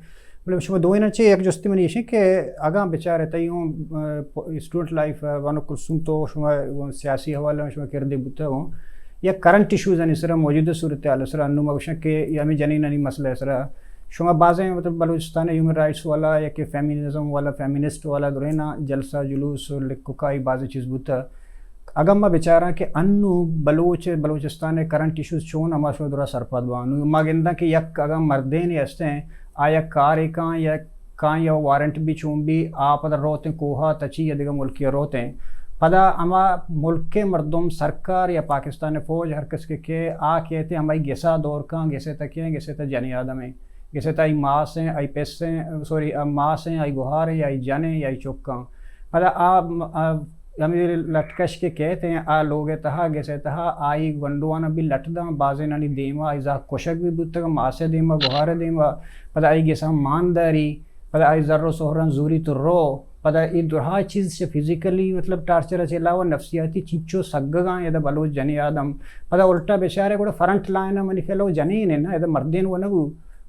مطلب شما دوئینا چے یک جستی منی ایشیں کہ اگاں بچارے تئی اوں، اے، اسٹوڈنٹ لائف، اے، وانو کلثوم تو شما سیاسی حوالہ شما کردے بوتا ہوں یا کرنٹ ایشوز آنی سرا، موجودہ صورتحال سرا، انو ما گوشاں کہ یا ہمیں جنینانی مسئلہ سرا شما بازیں مطلب بلوچستان ہیومن رائٹس والا یا کہ فیمینزم والا، فیمینسٹ والا درہنا جلسہ جلوس و لکھکائی بازیں چیز بوتا۔ اگاں ما بچاراں کہ انو بلوچ، بلوچستان کرنٹ ایشوز چون ہما شما درا سرپد باں۔ نو ما گنداں کہ یک اگاں مردین ہستیں، آیا کارے کاں یا کاں یا وارنٹ بھی چون بھی، آ پدا روتیں کوہا تچی یا دگہ ملکی روتیں۔ پدا ہما ملک ءِ مردم، سرکار یا پاکستان ءِ فوج، ہر کس کہ کہ آ کیت ءُ ہمائی گسا دور کاں، گسے تا کئے ایں؟ گسے تا جنی آدم ایں، گسے تا آئی ماس ایں، آئی پس ایں، سوری، آ ماس ایں، آئی گہار ایں، آئی جن ایں، آئی چک ایں۔ پدا آ، آ ہمے لٹکش کہ کیت ایں، آ لوگ ءِ تہا، گس ءِ تہا، آئی گونڈوانا بھی لٹ داں، بازینانی دیما آئی زہگ کشگ بھی بوتگ، ماس ءِ دیما، گہار ءِ دیما، پدا آئی گساں مان داری، پدا آئی زر و سہراں زوری تو رو، پدا اے درہا چیز چہ فزیکلی، مطلب، ٹارچر ءَ چہ علاوہ نفسیاتی چنچو سگگاں ادا بلوچ جنی آدم۔ پدا الٹا بچارے گڑا فرنٹ لائن ءَ منی خیال ءَ جنین ایں نا، ادا مردین و نہ بو۔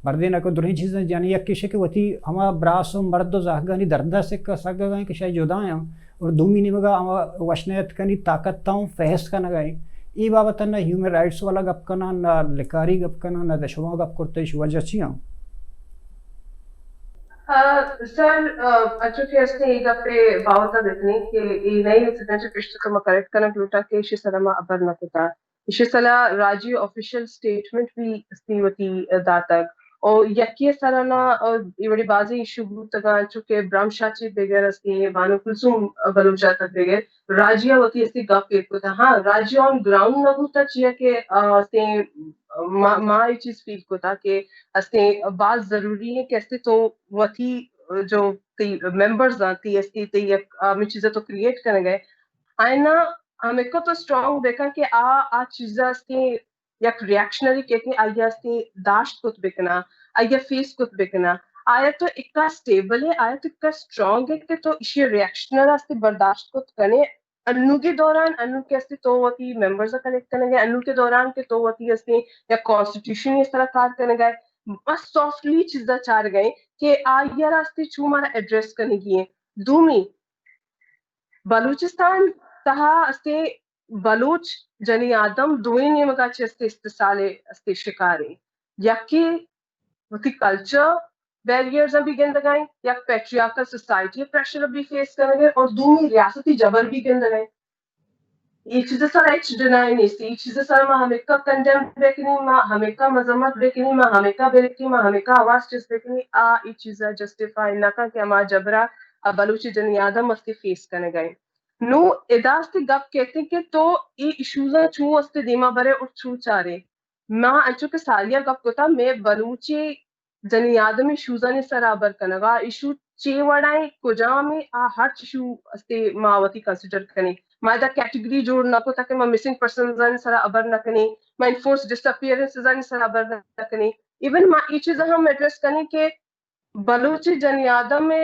مردین ءَ کہ درہیں چیزاں جنی، یک ایش کہ وتی ہما براس و مرد و زہگانی درد ءَ سکا سگگاں کہ شاید جدا ایں۔ اور دومی نیمگا ہما وش نیت کنی طاقت تاں فحص کنگا ایں۔ اے بابت نہ ہیومن رائٹس والا گپ کناں، نہ لکاری گپ کناں، نہ دشما گپ کرتے، ایش وجہ چی ایں؟ آ، سر، آ، انچو کہ است اے گپ ءِ بابت ءَ بکنیں کہ اے نئے انسیڈنٹ ءَ پیشتر ما کریکٹ کنگ لوٹاں کہ ایشی سرا ما ہبر نہ کتا۔ ایشی سرا راجی آفیشل سٹیٹمنٹ بھی استی وتی داتگ۔ او یکی سرا نا، آ، اے وڑی بازی ایشو بوتگاں، انچو کہ برہم شاہ چی بگر استی، بانو کلثوم بلوچ ءَ تک بگر، راجی ءَ وتی استی گپ ایر کتا۔ ہاں، راجی آن گراؤنڈ نہ بوتا، چیا کہ، آ، استی ما، ما اے چیز فیل کتا کہ استی باز ضروری ایں کہ استی تو وتی جو تی ممبرز آں، تی استی تی یک ہمے چیز ءَ تو کریئیٹ کنگ ءَ ئے، آئینا ہمیکا تو اسٹرانگ بکن کہ آ، آ چیز ءَ استی یک ریئیکشنری کہ آئی ءَ استی داشت کت بکناں، آئی ءَ فیس کت بکناں۔ آیا تو اکا اسٹیبل ئے، آیا تو اکا اسٹرانگ ئے کہ تو ایشی ریئیکشن ءَ استی برداشت کت کنے؟ انوگی دوران، انو کہ استی تو وتی ممبرز ءَ کلیکٹ کنگ ئے، انو کے دوران کہ تو وتی استی یک کانسٹیٹیوشن ءِ سرا کار کنگ ئے، بس سافٹلی چیزا چارگ ئے کہ آئی ءَ را استی چو مارا ایڈریس کنگی ایں۔ دومی، بلوچستان تہا استی بلوچ جنی آدم دوئیں نیمگا چہ استی استحصال ءِ استی شکار ایں۔ یکے وتی کلچر بیریئرز بھی گندگ ئے، یک پیٹریارکل سوسائٹی پریشر بھی فیس کنگ ئے، اور دومی ریاستی جبر بھی گندگ ئے۔ اے چیز سر ہچ ڈینائی نیست، اے چیز سر ما ہمیکا کنڈیم بکنی، ما ہمیکا مذمت بکنی، ما ہمیکا بلکی، ما ہمیکا آواز چست بکنی، آ اے چیز جسٹیفائی نہ کن کہ ہما جبرا آ بلوچی جنی آدم استی فیس کنگ ئے۔ نو ادا استی گپ کیت کہ تو اے ایشوزاں چو استی دیما برے اور چو چارے۔ ما انچو کہ سالیا گپ کتا، مئے بلوچی جنی آدمی ایشوزانی سرا ہبر کنگا، ایشو چے وڑا ایں، کجام ایں، آ ہرچ ایشو استی ما وتی کنسیڈر کنیں۔ ما ادا کیٹیگری جوڑ نہ کتا کہ ما مسنگ پرسنزانی سرا ہبر نہ کنیں، ما انفورس ڈس اپیئرنسزانی سرا ہبر نہ کنیں۔ ایون ما اے چیزا ہم ایڈریس کنیں کہ بلوچی جنی آدم ءِ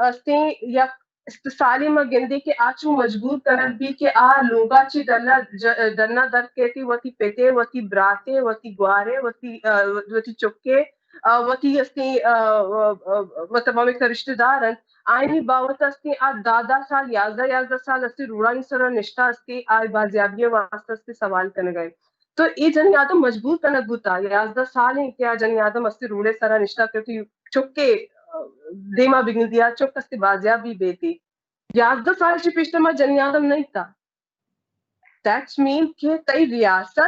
استیں یک استحصالے ما گندیں کہ آ چو مجبور کنگ بی کہ آ لوگا چی ڈنا ج-، ڈنا در کیتی، وتی پتے، وتی براتے، وتی گوارے، وتی، آ، وتی چکے، آ، وتی استیں، آ، آ، آ، مطلب ہمے کہ رشتہ دار انت، آئینی باوت استیں آ دہ دہ سال، یازدہ یازدہ سال استیں روڑانی سرا نشتہ استیں، آ بازیابی واسطہ استیں سوال کنگا انت۔ تو اے جنی آدم مجبور کنگ بوتا، یازدہ سال ایں کہ آ جنی آدم استی روڑے سرا نشتہ کہ وتی چکے، آ، دیما بگندی، آ چک استی بازیاب بی بیتی۔ یازدہ سال چی پیشتر ما جنی آدم نہیں تا۔ دیٹس مین کہ تئی ریاست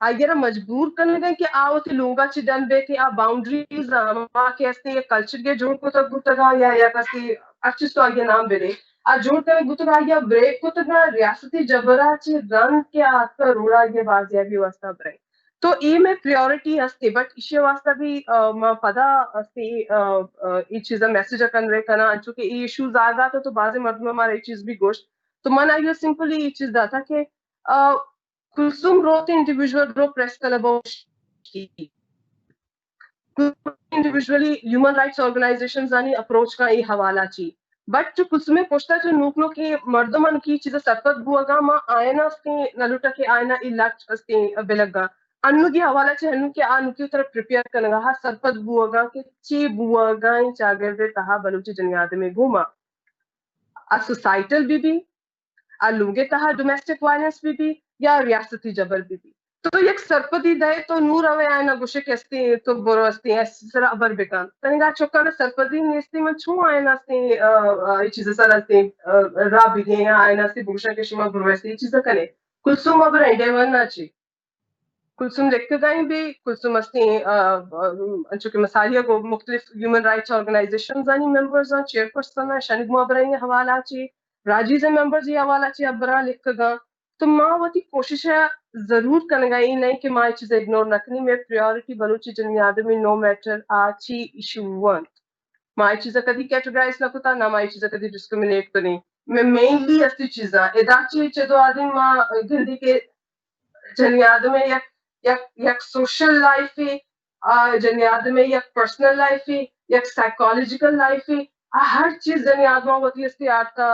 آئی را مجبور کنگ ء کہ آ وتی لوگا چی ڈن بیتی، آ باؤنڈریز ہما کہ استی یک کلچر کے جوڑ کتگ بوتگا یا یک استی ہر چیز تو آئی نام بدے۔ آ جوڑ کنگ بوتگ، آئی ء بریک کتگ، ریاستی جبر ء چہ رند کہ آ اتکگ روڑ ء آئی ء بازیابی واسطہ بریک۔ تو اے مئے پریورٹی ہستی، بٹ ایشی واسطہ بھی، آ، ما پدا ہستی، آ، آ، اے چیزا میسج ء کنوے کناں، انچو کہ اے ایشوز آگا تو، تو بازیں مردم مارا اے چیز بھی گوشت۔ تو من آئی ء سمپلی اے چیز داتا کہ، آ، کلثوم روت انڈیویژول رو پریس کلب ء گوشتی۔ Kulsoom individually human rights organisations آنی اپروچ کا اے حوالہ چی۔ بٹ جو کلثوم پشتا جو نوک نوک اے مردم ان کی چیز سرپد بوگا، ما آئینا استیں نہ لوٹا کہ آئینا اے لٹ استیں بلگا۔ انو کی حوالہ چی انو کہ آ نوکی طرف پریپیئر کنگا ہا سرپد بوگا کہ چی بوگا ایں چاگرد تہا بلوچی جنی آدمے گوما۔ آ سوسائٹل بی بی، آ لوگے تہا ڈومیسٹک وائلنس بی بی یا ریاستی جبر بی بی۔ تو یک سرپدی دئے تو نوں روے آئینا گوشے کہ استیں تو برو استیں ایس سرا ہبر بکن۔ تنگا چکانا سرپدی نیستی من چوں آئینا استیں، آ، آ، اے چیز سرا استیں، آ، راہ بگیں یا آئینا استیں بگوشاں کہ شما برو استیں اے چیز کنے۔ کلثوم ہبر انڈے ورنا چی۔ کلثوم لکھگائیں بی، کلثوم استیں، آ، آ، انچو کہ مساریہ گو مختلف ہیومن رائٹس آرگنائزیشنز آنی ممبرز آں، چیئرپرسن آں، شنگ محبرائیں حوالہ چی۔ راجیز ممبرز اے حوالہ چی ہبراں لکھگاں۔ تو ما وتی کوشش ء ضرور کنگا، اے نئیں کہ ما اے چیز اگنور نہ کنیں۔ مئے پریارٹی بلوچی جنی آدمی، نو میٹر آ چی ایشو انت، ما اے چیز ء کدی کیٹگرائز نہ کتا، نہ ما اے چیز ء کدی ڈسکریمنیٹ کنیں۔ مئے مینلی استی چیزاں ادا چی چدو آدمی ما گندی کہ جنی آدم ء یک، یک، یک سوشل لائف ء، آ، جنی آدم ء یک پرسنل لائف ء، یک سائیکالوجیکل لائف ء، آ ہر چیز جنی آدم ء وتی استی آرتا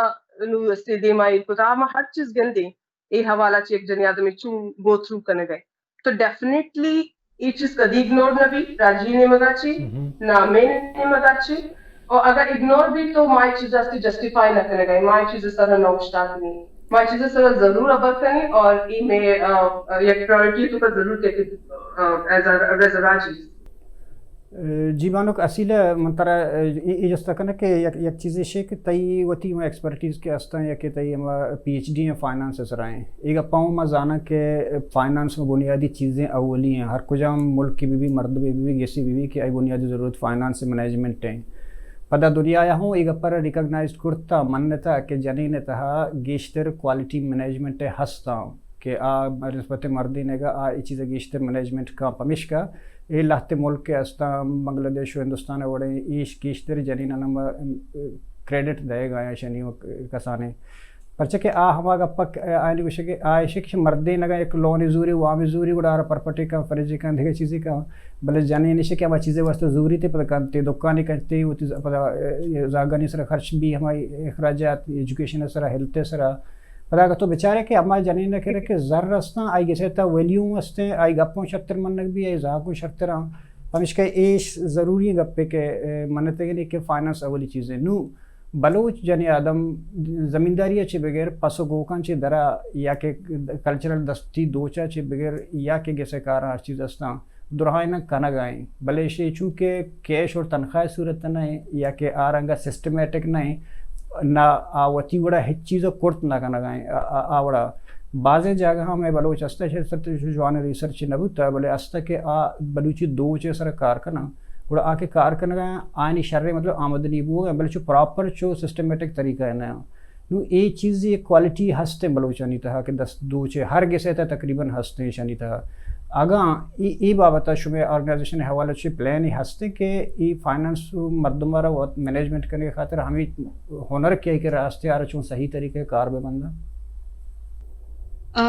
نو استی دیما ایر کتا، آ ما ہر چیز گندیں۔ اے حوالہ چہ یک جنی آدمے چون گو تھرو کنگ ء۔ تو ڈیفینیٹلی اے چیز کدی اگنور نہ بی، راجی نیمگا چی، نہ مئے نیمگا چی۔ اور اگر اگنور بی تو ما اے چیز استی جسٹیفائی نہ کنگ ء، ما اے چیز سر نہ اوشتاتگیں۔ ما اے چیز سر ضرور ابر کنیں اور اے مئے، آ، آ، یک پرائرٹی تو کا ضرور کہ، آ، ایز ا، ایز ا راجی۔ جی بانک اصیل، من ترا اے، اے جست کنگ کہ یک، یک چیزے شے کہ تئی وتی ہما ایکسپرٹیز کہ استاں یا کہ تئی ہما پی ایچ ڈی ہیں فائنانس سرا ہیں۔ اے گپاں ما زاناں کہ فائنانس میں بنیادی چیزیں اولی ہیں۔ ہر کجام ملک کی بی بی، مردمے بی بی، گیسے بی بی کہ آئی بنیادی ضرورت فائنانس مینجمنٹ ہیں۔ پدا دنیا یا ہوں اے گپا ریکگنائز کرتا، منتا کہ جنین تہا گیشتر کوالٹی مینجمنٹ ہستاں۔ کہ آ نسبت مردینگ ء آ اے چیز ء گیشتر مینجمنٹ کاں، پمیشکا اے لہتے ملک کہ استاں، بنگلہ دیش و ہندوستان ء وڑیں، ایش گیشتر جنینان ء کریڈٹ دئیگ ء آیاں شنی کسانیں۔ پرچہ کہ آ ہما گپ ء آیانی گوشگ کہ آ ایش کہ مردینگ ء یک لونے زوری، وامے زوری، گڑا آرا پرپٹے کن، فریجے کن، دگہ چیزے کن، بلے جنین ایش کہ ہما چیزے واسطہ زوری تے پدا کنتے، دکانی کنتے، وتی ز-، پدا، اے، زاگانی سر خرچ بھی، ہمائی اخراجات، ایجوکیشن سر، ہیلتھ سر، پدا اگہ تو بچارے کہ ہما جنین ء کرے کہ زر استاں، آئی گسے تا ویلیو استیں، آئی گپوں شرتر منگ بی، آئی زاکوں شرتر آں۔ پمشکہ ایش ضروری گپے کہ، اے، منتگنے کہ فائنانس اولی چیزیں۔ نو بلوچ جنی آدم زمینداری ء چہ بغیر، پس و گوکاں چہ درا یا کہ کلچرل دستی دوچا چہ بغیر یا کہ گسے کاراں ہر چیز استاں، درہائیناں کنگ ء ایں، بلے ایشی چونکہ کیش اور تنخواہ صورت نہ ایں یا کہ آ رنگا سسٹمیٹک نہ ایں، نہ آ وتی وڑا ہچ چیز کرت نہ کنگ ء ایں۔ آ، آ، آ وڑا بازیں جاگہاں مئے بلوچ است، چہ جوان ریسرچ نہ بوتا، بلے است کہ آ بلوچی دوچ ء سر کار کناں، گڑا آ کہ کار کنگ ء آنی شریں مطلب آمدنی بوگ ء، بلے چو پراپر چو سسٹمیٹک طریقہ ء نہ۔ نوں اے چیز، اے کوالٹی ہستیں بلوچانی تہا کہ دست دوچ ء ہر گس ء تہا تقریباً ہستیں ایشانی تہا۔ اگاں اے، اے بابت ء شمئے آرگنائزیشن ء حوالہ چہ پلان ہستیں کہ اے فائنانس مردم ء را وت مینجمنٹ کنگ ء خاطر ہمے ہنر کہ کہ راستے آ را چون صحیح طریقے کار بہ بنداں؟ آ،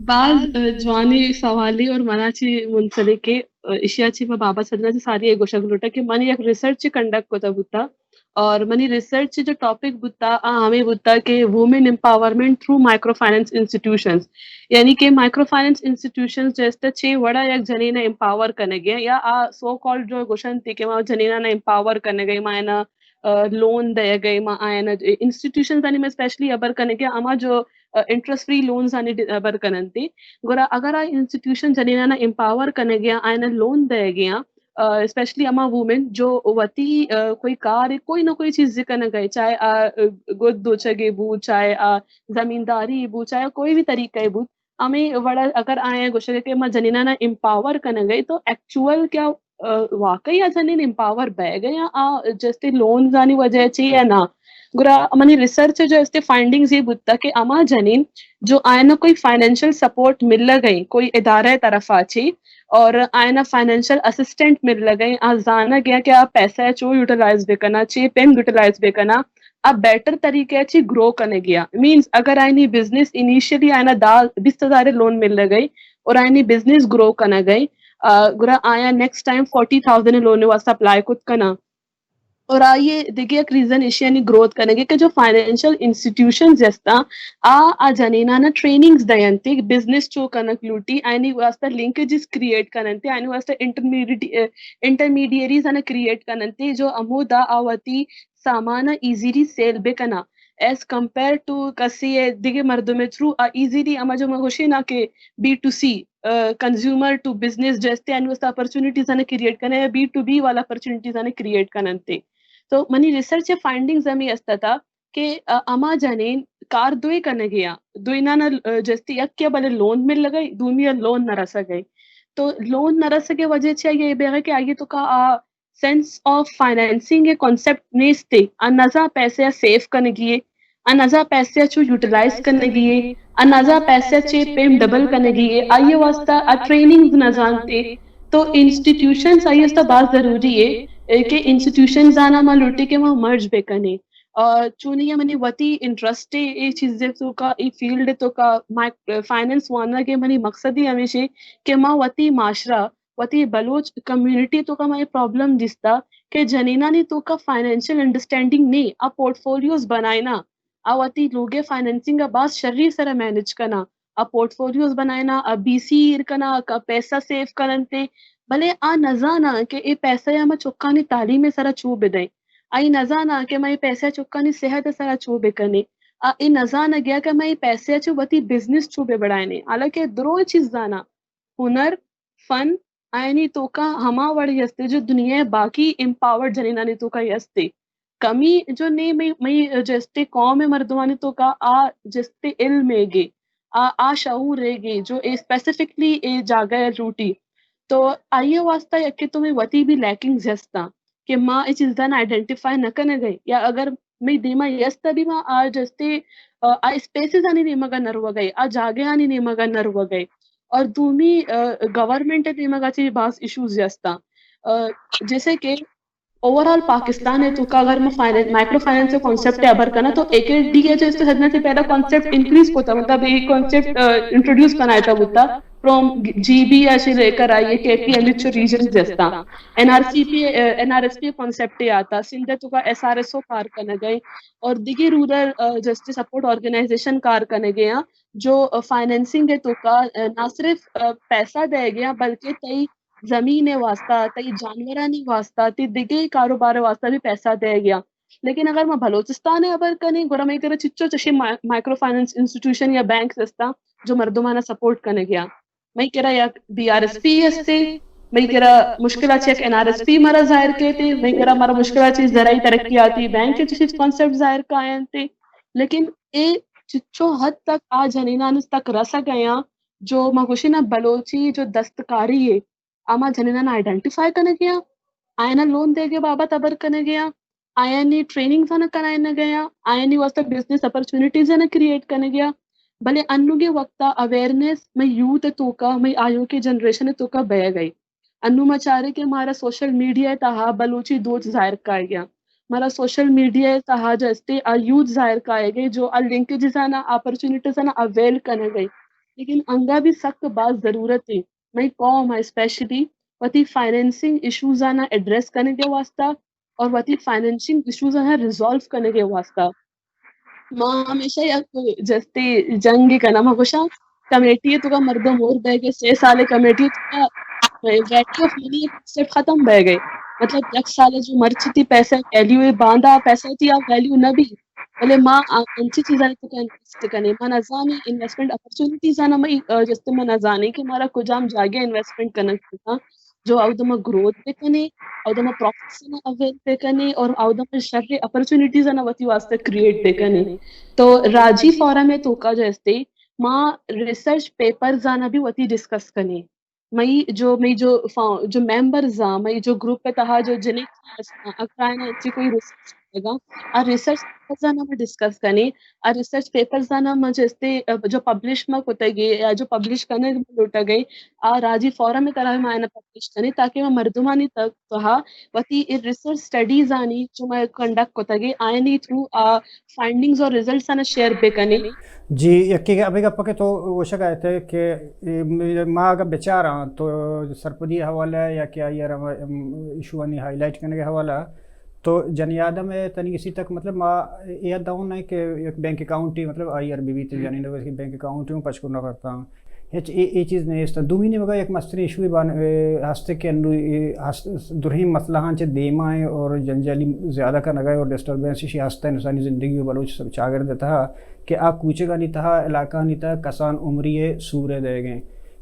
باز، آ، جوانیں سوالے اور منا چی منسلک ہے، آ، اشیا چی ما بابا سدنا چی ساری گوشگ لوٹا کہ من یک ریسرچ کنڈکٹ کتا بوتا۔ اور منی ریسرچ جو ٹاپک بوتا، آ ہمیں بوتا کہ women empowerment through micro finance institutions, یعنی کہ مائیکرو فائنانس انسٹیٹیوشنز جیسے چھ وڑا یک جنین امپاور کنگے یا آ سو کالڈ جو گوشن تے کہ ما جنیناں امپاور کنگے، ما اینا، آ، لون دئیگے، ما اینا انسٹیٹیوشنز آنی میں اسپیشلی ابر کنگے، اما جو، آ، انٹرسٹ فری لونز آنی ڈ-، ابر کننتے۔ گڑا اگر آ انسٹیٹیوشن جنیناں امپاور کنگے، اینا لون دئیگے، آ، اسپیشلی ہما وومن جو وتی، آ، کوئی کار، کوئی نہ کوئی چیز کنگ ء، چاہے آ، آ، گد دوچگے بو، چاہے آ، زمینداری بو، چاہے کوئی بھی طریقہ بو، ہمیں وڑا اگر آئیں گوشگ کہ ما جنینانا امپاور کنگ ء تو ایکچوئل کیا، آ، واقعی آ جنین امپاور بئیگ ء یا آ جستے لونز آنی وجہ چی یا نا؟ گڑا منی ریسرچ جو استے فائنڈنگز یہ بوتا کہ اما جنین جو آئینا کوئی فائنینشل سپورٹ ملگ ء، کوئی ادارہ طرفا چی، اور آئینا فائنینشل اسسٹنٹ ملگ ء، آ زانگ ء کہ آ پیسہ چو یوٹیلائز بکنا، چی پیم یوٹیلائز بکنا، آ بیٹر طریقے چی گرو کنگ ء۔ مینز اگر آئینی بزنس انیشلی آئینا دا بیست ہزار لون ملگ ء اور آئینی بزنس گرو کنگ ء، آ، گڑا آیا next time forty thousand loan واسطہ اپلائی کت کنا۔ اور آئیے دگہ یک ریزن ایشی یعنی گروتھ کنگے کہ جو فائنینشل انسٹیٹیوشنز ہستاں، آ، آ جنینانا ٹریننگز دینتے، بزنس چو کنک لوٹی، آئینی واسطہ لنکیجز کریئیٹ کننتے، آئینی واسطہ انٹرمیڈیٹ-، انٹرمیڈیئریز آنا کریئیٹ کننتے، جو ہمودا آ وتی سامان ایزیلی سیل بکنا، ایز کمپیئر ٹو کسی دگہ مردم تھرو آ ایزیلی، اما جو ما گوشے نا کہ B to C, consumer to business جیسے انوستا اپرچونیٹیز آنے کریئیٹ کنا یا بی ٹو بی والا اپرچونیٹیز آنے کریئیٹ کننتے۔ تو منی ریسرچ فائنڈنگز ہمیں استتا کہ، آ، اما جنین کار دوئے کنگے آ، دوئینانا، آ، جستی یک یا بلے لون مل لگئی، دومی آ لون نہ رسگئی۔ تو لون نہ رسگے وجہ چیا یہ بیغے کہ آئیے تو کا آ سینس آف فائنینسنگ یہ کانسیپٹ نیستے، آ نزا پیسے آ سیو کنگی ہے، آ نزا پیسے ءَ چو یوٹیلائز کنگی اے، آ نزا پیسے ءَ چے پیم ڈبل کنگی اے، آئی ءِ واستہ آ ٹریننگز نزانتے۔ تو انسٹیٹیوشنز آئی ءِ واستہ باز ضروری اے، اے کہ انسٹیٹیوشنز آناں ما لوٹی کہ ما مرج بہ کنیں۔ آ، چونی ءَ منی وتی انٹرسٹ اے، اے چیز ءِ توکا، اے فیلڈ ءِ توکا، مائک-، فائنانس وانگ ءِ منی مقصد ہی ہمیش اے کہ ما وتی معاشرہ، وتی بلوچ کمیونٹی ءِ توکا ما اے پرابلم دیستا کہ جنینانی توکا فائنینشل انڈرسٹینڈنگ نی، آ پورٹ فولیوز بنائینا، آ وتی لوگ ءِ فائنینسنگ ءَ باز شری سرا مینج کنا، آ پورٹ فولیوز بنائینا، آ بی سی ایر کنا، آ پیسہ سیو کننتے، بلے آ نزانا کہ اے پیسہ ءَ ما چکانی تعلیم ءِ سرا چو بدئیں۔ آئی نزانا کہ ما اے پیسہ ءَ چکانی صحت ءِ سرا چو بکنیں۔ آ اے نزانگیا کہ ما اے پیسہ ءَ چہ وتی بزنس چو بہ بڑائینیں۔ حالانکہ درو چیز زانا، ہنر، فن، آیانی توکا ہما وڑی ہستے جو دنیا ءِ باقی امپاورڈ جنینانی توکا ہستے۔ کمی جو نے مئی، مئی جستے قوم ءِ مردمانی توکا آ جستے علم ایگے، آ، آ شعور ایگے جو اے اسپیسیفکلی اے جاگہ ءَ لوٹی۔ تو آئی ءِ واستہ یکے تو مئی وتی بھی لیکنگز ہستاں کہ ما اے چیزاں آئیڈینٹیفائی نہ کنگ ءَ، یا اگر مئی دیما یست بھی ما آ جستے، آ، آ اسپیسز آنی نیمگا نروگ ءَ، آ جاگہ آنی نیمگا نروگ ءَ۔ اور دومی، آ، گورنمنٹ ءِ نیمگا چی باز ایشوز ہستاں۔ آ، جیسے کہ اوورآل پاکستان ءِ توکا اگر ما فائنین-، مائیکرو فائنانس ءِ کانسیپٹ ءَ ہبر کناں تو اے کے ڈی ایچ ایس تو سجنا سے پہلا کانسیپٹ انکریز ہوتا، مطلب اے کانسیپٹ، آ، انٹروڈیوس بنائے تھا ہوتا۔ فرام جی بی ایچ لے کر آئیے کہ ایک ہی انچو ریجنز جستا این آر سی پی، آ، N R S P concept آتا، سندھ ءِ توکا ایس آر ایس او کار کنگ ءَ اور دگہ رورل، آ، جسٹس سپورٹ آرگنائزیشن کار کنگ ءَ آں، جو، آ، فائنینسنگ ءِ توکا، آ، نہ صرف، آ، پیسہ دئیگ ءَ آں بلکہ تئی زمین ءِ واستہ، تئی جانورانی واستہ، تئی دگہ کاروبار ءِ واستہ بھی پیسہ دئیگ ءَ آں۔ لیکن اگر ما بلوچستان ءِ ہبر کنیں، گڑا مئی کرا چچو چشیں ما-، مائیکرو فائنانس انسٹیٹیوشن یا بینکس ہستاں جو مردمانا سپورٹ کنگ ءَ آں۔ مئی کرا یک بی آر ایس پی ہستے، مئی کرا مشکل ءَ چہ یک این آر ایس پی مارا ظاہر کیتے، مئی کرا مارا مشکل ءَ چہ زرعی ترقیاتی بینک ءِ چشیں کانسیپٹ ظاہر کاینتے۔ لیکن اے چچو حد تک آ جنینان تک رسگ ءَ آں جو ما گوشیں نا بلوچی جو دستکاری اے، آ ما جنینان آئیڈینٹیفائی کنگ ءَ آں، آیانا لون دیگ ءِ بابت ہبر کنگ ءَ آں، آیانی ٹریننگز آناں کنائینگ ءَ آں، آیانی واستہ بزنس اپرچونیٹیز آناں کریئیٹ کنگ ءَ آں۔ بلے انوگیں وقتا اویئرنیس مئی یوتھ ءِ توکا، مئی آیوکیں جنریشن ءِ توکا بیگ ءَ۔ انو ما چاریں کہ مارا سوشل میڈیا ءِ تہا بلوچی دوچ ظاہر کائگ ءَ۔ مارا سوشل میڈیا ءِ تہا جستے آ یوتھ ظاہر کائگ ءَ جو آ لنکیجز آناں، اپرچونیٹیز آناں اویل کنگ ءَ۔ لیکن انگا بھی سک باز ضرورت اے۔ مئی قوم ءَ اسپیشلی وتی فائنینسنگ ایشوز آناں ایڈریس کنگ ءِ واستہ اور وتی فائنینسنگ ایشوز آناں ریزالو کنگ ءِ واستہ ما ہمیشہ یک جستے جنگ کناں۔ ما گوشاں کمیٹی ءِ توکا مردم ہور بیگ ءَ، سے سال کمیٹی ءِ توکا ویلیو آف منی کانسیپٹ ختم بیگ ءَ۔ مطلب یک سال جو مرچی تئی پیسہ ویلیو اے، باندا پیسہ تئی آ ویلیو نہ بی۔ بلے ما آ انچیں چیزانی توکا انویسٹ کنیں۔ ما نزانیں انویسٹمنٹ اپرچونیٹیز آناں، مئی، آ، جستے ما نزانیں کہ مارا کجام جاگہ انویسٹمنٹ کنگ بوتاں جو اود ما گروتھ بکنیں، اود ما پروفٹس آناں اویل بکنیں اور اود ما شر اپرچونیٹیز آناں وتی واسطہ کریئیٹ بکنیں۔ تو راجی فورم ءِ توکا جستے ما ریسرچ پیپرز آناں بھی وتی ڈسکس کنیں۔ مئی جو، مئی جو فا-، جو ممبرز آں، مئی جو گروپ ءِ تہا جو جنک ہستاں، اگر آیاں انچیں کوئی ریسرچ کنگا، آ ریسرچ پیپرز آناں ما ڈسکس کنیں، آ ریسرچ پیپرز آناں ما جستے، آ، جو پبلش ما کتگے یا جو پبلش کنگ ما لوٹگے، آ راجی فورم ءِ طرح ما آیاں پبلش کنیں تاکہ ما مردمانی تہ-، تہا وتی اے ریسرچ اسٹڈیز آنی جو ما کنڈکٹ کتگے، آیانی تھرو آ فائنڈنگز اور ریزلٹس آناں شیئر بکنیں۔ جی، یکے کہ ابھی گپ کہ تو گوشگ ءَ ات کہ، اے، ما اگر بچاراں تو سرپدی حوالہ یا کہ آئی ءَ را، ام، ایشوانی ہائی لائٹ کنگ ءِ حوالہ تو جنی آدم ءِ تنی اسی تک مطلب ما اے دعویٰ نہ کہ یک بینک اکاؤنٹ ہی مطلب آئی آر بی بی تے ہم۔ جنی نہ کہ بینک اکاؤنٹ ہوں پچ کو نہ کرتا۔ ہچ اے، اے چیز نیست۔ دومی نیمگا یک مستریں ایشوے بان-، اے، ہست کہ انو اے ہست، درہیں مسئلہ ہاں چہ دیما ایں اور جنجالی زیادہ کنگا ایں اور ڈسٹربنس ایشی ہست ایں انسانی زندگی و بلوچ سب چاگرد تہا کہ آ کوچگانی تہا، علاقہانی تہا کسان عمری سور دئیگ ایں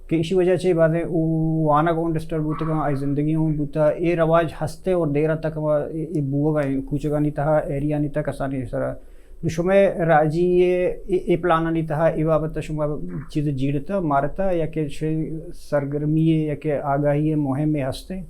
کہ ایشی وجہ چہ بازیں او وانگ اوں ڈسٹرب بوتگاں، آئی زندگی اوں بوتا، اے رواج ہست ایں اور دیرا تک ہما اے، اے بوگا ایں کوچگانی تہا، ایریانی تہا کسانی سرا۔ نوں شمئے راجی اے، اے، اے پلانانی تہا اے بابت ءَ شما چیز جیڑتہ، مارتہ یا کہ شے سرگرمی یا کہ آگاہی مہمے ہستیں؟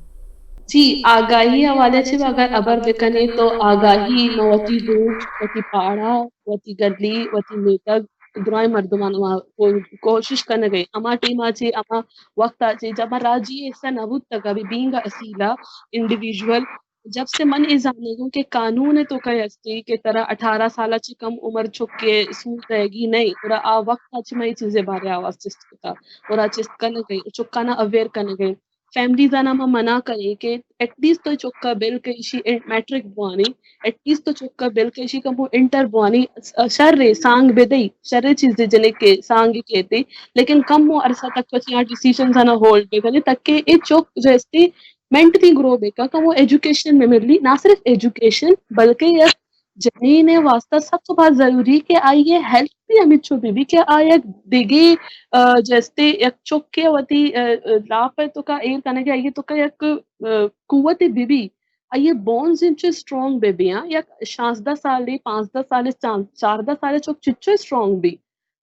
جی، آگاہی حوالے چی اگر ابر بکنے تو آگاہی ما وتی لوگ، وتی پاڑا، وتی گلی، وتی میتگ، درائیں مردمان ما کو-، کوشش کنگے۔ اما ٹیم آ چی، اما وقت آ چی، جب ما راجی حصہ نہ بوتگا، بی بینگ اصیلا انڈیویجول، جب سے من اے زانگوں کہ قانون تو کا ہستی کہ ترا اٹھارہ سال چی کم عمر چکے سور دئیگی نہیں، اور آ وقت آ چی ما اے چیزے بارے آواز چست کتا، اور آ چست کنگے، چکانا اویئر کنگے۔ فیملیز آنا ما منع کریں کہ ایٹ لیسٹ تو چکا بل کہ ایشی میٹرک بوانی، ایٹ لیسٹ تو چکا بل کہ ایشی کمو انٹر بوانی، شر سانگ بدئی، شر چیز جنے کہ سانگ کہتے، لیکن کم وہ عرصہ تک تو چیاں ڈیسیژنز آنا ہولڈ بکنے تاکہ اے چک جو استی مینٹلی گرو بکا، کمو ایجوکیشن میں ملی، نہ صرف ایجوکیشن بلکہ یک جنین ء واستہ سک باز ضروری کہ آئی ء ہیلتھ بھی ہمچو بہ بی کہ آ یک دگہ، آ، جستے یک چکے وتی، آ، آ، لاپ ء تو کا ایر کنگ ء آئی ء تو کا یک، آ، قوت بہ بی، آئی ء بونز انچو اسٹرانگ بہ بی، ہاں، یک شانزدہ سالے، پانزدہ سالے، چان-، چاردہ سالے چک چچو اسٹرانگ بی۔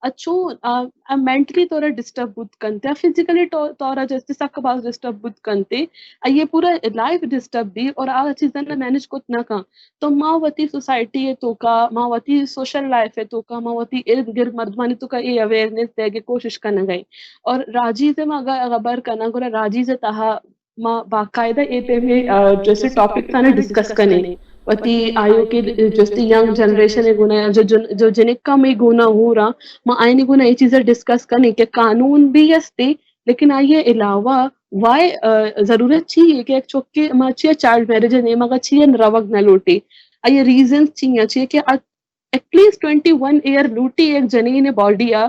اچو، آ، آ مینٹلی طور ڈسٹرب بوت کنتے، آ فزیکلی طور جستے سک باز ڈسٹرب بوت کنتے، آئی ء پورا لائف ڈسٹرب بی اور آ چیزاں مینج کت نہ کن۔ تو ما وتی سوسائٹی ء توکا، ما وتی سوشل لائف ء توکا، ما وتی ارد گرد مردمانی توکا اے اویئرنیس دیگ ء کوشش کنگ ء۔ اور راجیز ء ما اگر خبر کناں، گڑا راجیز ء تہا ما باقاعدہ اے پیم ء، آ، جیسے ٹاپکس آنا ڈسکس کنیں۔ وتی آیو کے جیسے ینگ جنریشن ء گونا یا جو جن-، جو جنکا مے گونا ہو رہا، ما آئین گونا اے چیز ڈسکس کنیں کہ قانون بھی ہستے، لیکن آئی ء علاوہ وائے، آ، ضرورت چی ہے کہ یک چکے ما چیا چائلڈ میرج ء نیمگا چیا روگ نہ لوٹے؟ آئی ریزنز چی ہیں؟ چی کہ at least twenty one year لوٹی ایک جنین باڈی آ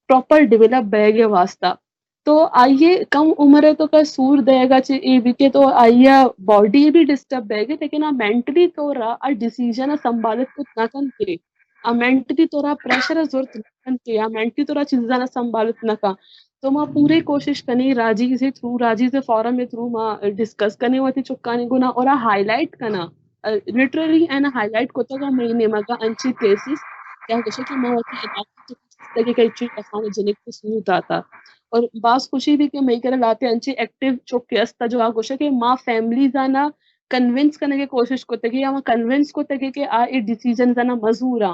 پراپر ڈیولپ بیگ ء واسطہ۔ تو آئی ء کم عمر ء تو کا سور دئیگا چہ اے بی کہ تو آئی ء باڈی بھی ڈسٹرب بیگ ء، لیکن آ مینٹلی طور آ ڈیسیژن ء سنبھالت کت نہ کنتے، آ مینٹلی طور آ پریشر ء زرت نہ کنتے، آ مینٹلی طور آ چیزاں ء سنبھالت نہ کن۔ تو ما پورے کوشش کنیں راجی سے تھرو، راجی سے فورم ء تھرو ما ڈسکس کنیں وتی چکانی گنا اور آ ہائی لائٹ کنا، لٹرلی این ہائی لائٹ کتگا مئی نیمگا انچی کیسز کہ آ گوشے کہ ما وتی علاقہ تو تگہ کئی چیز کسان جنک کو سور داتا۔ اور باز خوشی بھی کہ مئی کرا لاتے انچی ایکٹیو چک کہ استا جو آ گوشے کہ ما فیملیز آنا کنونس کنگے کوشش کتگی یا ما کنونس کتگی کہ آ اے ڈیسیژنز آنا مزورا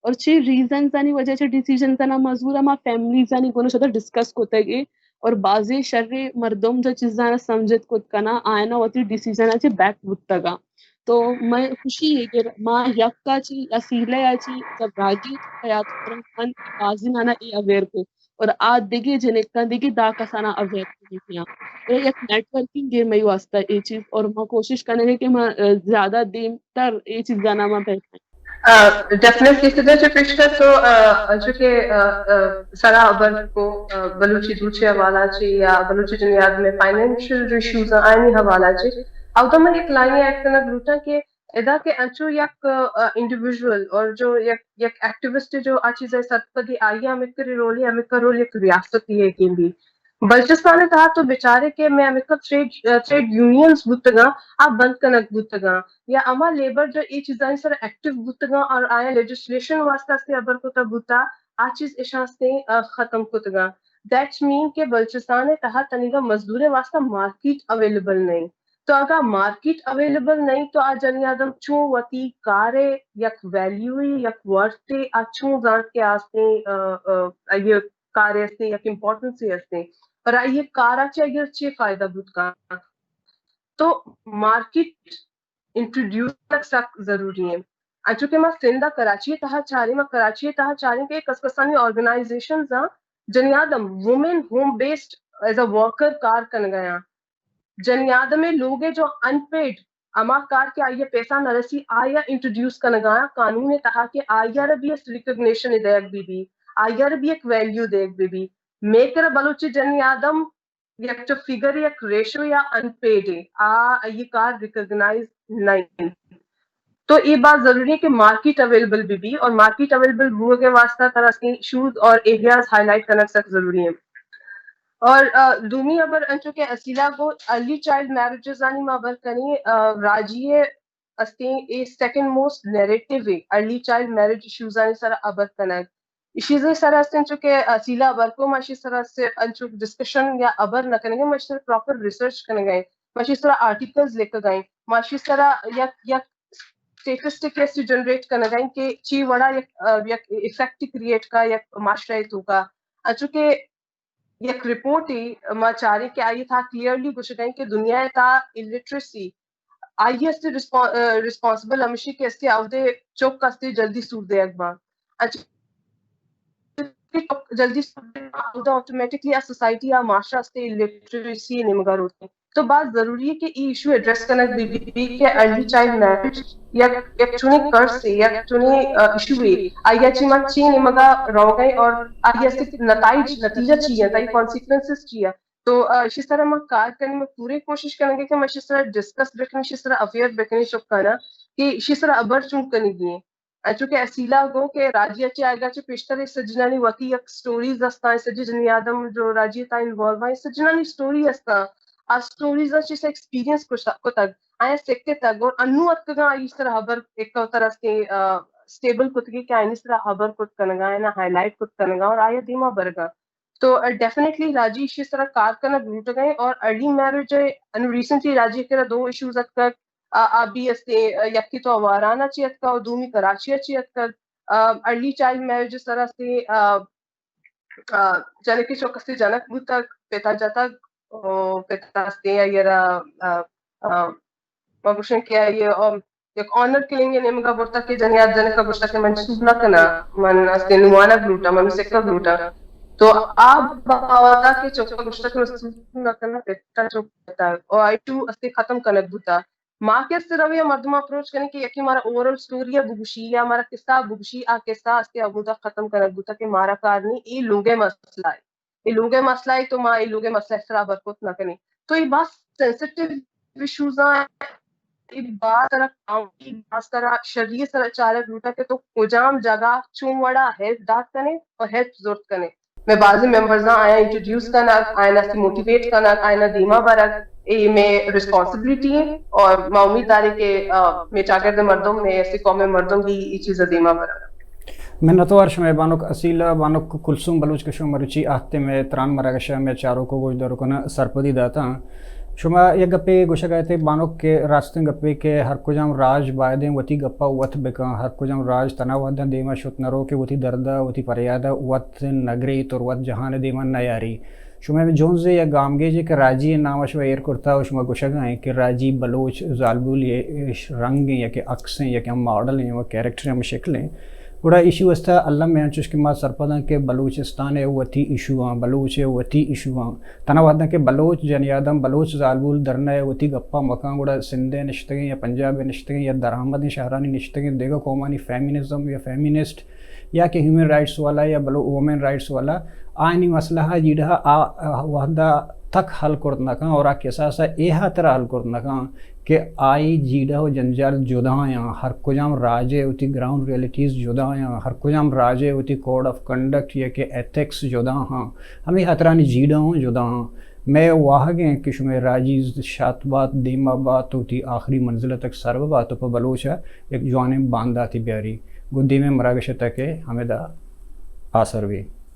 اور چی ریزنز آنی وجہ چہ ڈیسیژنز آنا مزورا ما فیملیز آنی گونا شدہ ڈسکس کتگی اور بازی شر مردم جو چیزانا سمجھت کت کنا آئینا وتی ڈیسیژن چہ بیک بوتگا۔ تو مئے خوشی ہے کہ ما یکا چی اصیلہ یا چی جب راجی حیات کرن من بازی نانا اے اویئر کو اور آ دگہ جنکاں دگہ دا کسانا اویئر کنگیاں۔ اے یک نیٹ ورکنگ ہے مئی واسطہ اے چیز اور ما کوشش کنگے کہ ما، آ، زیادہ دیم تر اے چیزانا ما پہچان۔ آ، ڈیفینیٹلی سدھا چہ پیشتر تو، آ، انچو کہ، آ، آ، سرا ابر کو، آ، بلوچی دوچے حوالہ چی یا بلوچی جنیاد میں فائنینشل جو ایشوز ہیں آئینی حوالہ چی۔ او تو میں ایک لائن ایڈ کرنا لوٹا کہ ادا کہ انچو یک، آ، انڈیویژول اور جو یک، یک ایکٹیوسٹ جو آ چیز ہے سرپدی آئی ہمیں کری رول ہے، ہمیں کا رول یک ریاستی ہے کہ بھی بلوچستان ء تہا تو بچارے کہ میں ہمیں کا ٹریڈ، آ، ٹریڈ یونینز بوتگاں، آ بند کنگ بوتگاں یا ہما لیبر جو اے چیزانی سر ایکٹیو بوتگاں اور آیا لیجسلیشن واسطہ سے ابر کتا بوتا، آ چیز اشاں سے، آ، ختم کتگاں۔ دیٹ مین کہ بلوچستان ء تہا تنیگا مزدوریں واسطہ مارکیٹ اویلیبل نہیں۔ تو اگاں مارکیٹ اویلیبل نہیں تو آ جنی آدم چون وتی کار ء یک ویلیو ء یک ورتھ ء آ چون زانت کہ آستیں، آ، آ، آئی ء کار ء استیں یک امپورٹنس ء استیں اور آئی ء کار ء چہ آئی ء چے فائدہ بوت کنت؟ تو مارکیٹ انٹروڈیوس کنگ سک ضروری ہیں۔ انچو کہ ما سندھ ء کراچی ء تہا چاریں، ما کراچی ء تہا چاریں کہ کس کسانی آرگنائزیشنز آں جنی آدم women home based as a worker کار کنگ ء آں۔ جنی آدم ء لوگ ء جو ان پیڈ ہما کار کہ آئی ء پیسہ نہ رسی، آئی ء انٹروڈیوس کنگ ء آں قانون ء تہا کہ آئی ء را بھی اس ریکگنیشن ء دیگ بہ بی، آئی ء را بھی یک ویلیو دیگ بہ بی۔ مئے کرا بلوچی جنی آدم یک تو فگر یک ریشو یا ان پیڈ ء، آ آئی کار ریکگنائز نہ انت۔ تو اے بات ضروری ہے کہ مارکیٹ اویلیبل بہ بی اور مارکیٹ اویلیبل بوگ ء واسطہ ترا اس کے ایشوز اور ایریاز ہائی لائٹ کنگ سک ضروری ہیں۔ اور، آ، دومی ابر انچو کہ اسیلا گو ارلی چائلڈ میرجز آنی ما ابر کنی، آ، راجی ء استیں اے سیکنڈ موسٹ نیریٹو ء ارلی چائلڈ میرج ایشوز آنی سرا ابر کنگ۔ ایشیز ء سرا استیں چونکہ اسیلا ابر کو ما ایشی سرا سے انچو ڈسکشن یا ابر نہ کنگے، ما ایشی سرا پراپر ریسرچ کنگے۔ ما اشی سرا آرٹیکلز لکھگا ایں، ما اشی سرا یک یک اسٹیٹسٹک ایسے جنریٹ کنگا ایں کہ چی وڑا یک یک ایفیکٹ کریئیٹ کا یک معاشرہ توکا۔ انچو کہ یک رپورٹ ای ما چاریں کہ آئی تھا کلیئرلی گوشگا ایں کہ دنیا تا الٹریسی آئی استے رسپانسبل ہمشی کہ استے اودے چک استے جلدی سور دیگ با۔ اچھا، جلدی سور دیگ با، اودے آٹومیٹکلی آ سوسائٹی آ معاشرہ استے الٹریسی نیمگا روتے۔ تو باز ضروری ہے کہ ای ایشو ایڈریس کنگ بی بی کہ ارلی چائلڈ میرج یک یک چونی کرس ہے، یک چونی ایشو ہے، آیا چی ما چی نیمگا روگا ایں اور آیا سے نتائج نتیجہ چی ہے، تائی کانسیکوئنسز چی ہے۔ تو اشی سرا ما کار کنیں، ما پوری کوشش کنیں کہ ما اشی سرا ڈسکس بکنیں، اشی سرا اویئر بکنیں چکانا کہ اشی سرا ابر چون کنگی ہیں۔ انچو کہ اسیلا گو کہ راجی چی آئیگا چی پیشتر سجنانی وتی یک سٹوریز استاں، سجی جنی آدم جو راجی تا انوالو ہیں، سجنانی سٹوری استاں۔ آ سٹوریز چی سے ایکسپیرینس کتگ، آیا سکتگ اور انو اتکگاں آئی سرا ابر ایک طرح سے اسٹیبل کتگی کہ آئی سرا ابر کت کنگا، آیا ہائی لائٹ کت کنگا اور آیا دیما برگا۔ تو ڈیفینیٹلی راجی ایشی سرا کار کنگ لوٹگ ء اور ارلی میرج ء انو ریسنٹلی راجی کرا دو ایشوز اتکگ، آ، آ بی استے، آ، یکی تو آوارانا چی اتکا اور دومی کراچی چی اتکگ۔ آ، ارلی چائلڈ میرج سرا استے، آ، آ، جنکی چوک استے جنک بوتگ، پتا جتگ، او، پتا استے آئیرا، آ، آ، ما گوشن کہ آئی، آ، یک آنر کلنگ ء نیمگا برتا کہ جنیات جنک ء گوشتا کہ من سور نہ کناں، من استے نوانگ لوٹاں، من سکگ لوٹاں۔ تو آ باوتا کہ چک ء گوشتا کہ من سور نہ کناں، پتا چک پتا او آئی ٹو استے ختم کنگ بوتا۔ ما کہ استے روی ء مردم اپروچ کنیں کہ یکی مارا اوورال سٹوری ء بگوشی یا مارا قصہ بگوشی، آ قصہ استے ہمودا ختم کنگ بوتا کہ مارا کار نہیں، اے لوگ ء مسئلہ ہے۔ اے لوگ ء مسئلہ ہے تو ما اے لوگ ء مسئلہ ء سرا برکت نہ کنیں۔ تو اے باز سینسٹیو ایشوز آں، اے باز سرا کاؤنٹی، باز سرا شری سرا چارگ لوٹا کہ تو کجام جگہ چون وڑا ہیلپ دات کنے اور ہیلپ زرت کنے۔ میں بازی ممبرز آں آیا انٹروڈیوس کنگ، آئینا سے موٹیویٹ کنگ، آئینا دیما برگ، اے میں ریسپانسبلٹی ہے اور ما امید داریں کہ، آ، میں چاگرد مردم، میں ایسے قوم مردم بھی اے چیز دیما برگ۔ منتوار شمئے بانک اصیل ء، بانک کلثوم بلوچ کہ شما مروچی آہتے مئے تران مراگش ء مئے چاروک و گوشداروکاں سرپدی داتاں۔ شما یک گپے گوشگ ء ات بانک کہ راستیں گپے کہ ہر کجام راج بایدیں وتی گپ ء وت بکن، ہر کجام راج تنا وھداں دیما شت نہ رو کہ وتی درد ء وتی پریاد ء وت نگریت اور وت جہان ء دیما نیاری۔ شمئے ہمے جنز ء یک گامگیجے کہ راجی ء نام ء شما ایر کرتا و شما گوشگ ء ایں کہ راجی بلوچ زالبول ء رنگ ء یا کہ عکس ء یا کہ ہم ماڈل ء و کیریکٹر ء ہم شکل ء۔ گڑا ایشی واسطہ الم ء انچوش کہ ما سرپداں کہ بلوچستان ء وتی ایشو آں، بلوچ ء وتی ایشو آں۔ تنا وھداں کہ بلوچ جنی آدم، بلوچ زالبول درنہ ء وتی گپاں مکاں، گڑا سندھ ء نشتگیں یا پنجاب ء نشتگیں یا درآمدیں شہرانی نشتگیں دگہ قومانی فیمینزم یا فیمینسٹ یا کہ ہیومن رائٹس والا یا بلو-، وومن رائٹس والا، آیانی مسئلہ ء جیڑہ ء آ، آ وھد ء تک حل کرت نہ کن اور آ کساس ء اے ہاترا حل کرت نہ کن کہ آئی جیڑہ و جنجال جدا یاں، ہر کجام راج ء وتی گراؤنڈ ریئلٹیز جدا یاں، ہر کجام راج ء وتی کوڈ آف کنڈکٹ یا کہ ایتھکس جدا ہاں، ہمے ہاترانی جیڑہ ہوں جدا ہاں۔ مئے واہگ انت کہ شمئے راجی شات بات، دیما بات، وتی آخری منزل تک سر ببات و پہ بلوچ ء یک جوانیں بانداتے بیاری۔ گوں دیمیں مراگش ء تک ء ہمدا آسر بی۔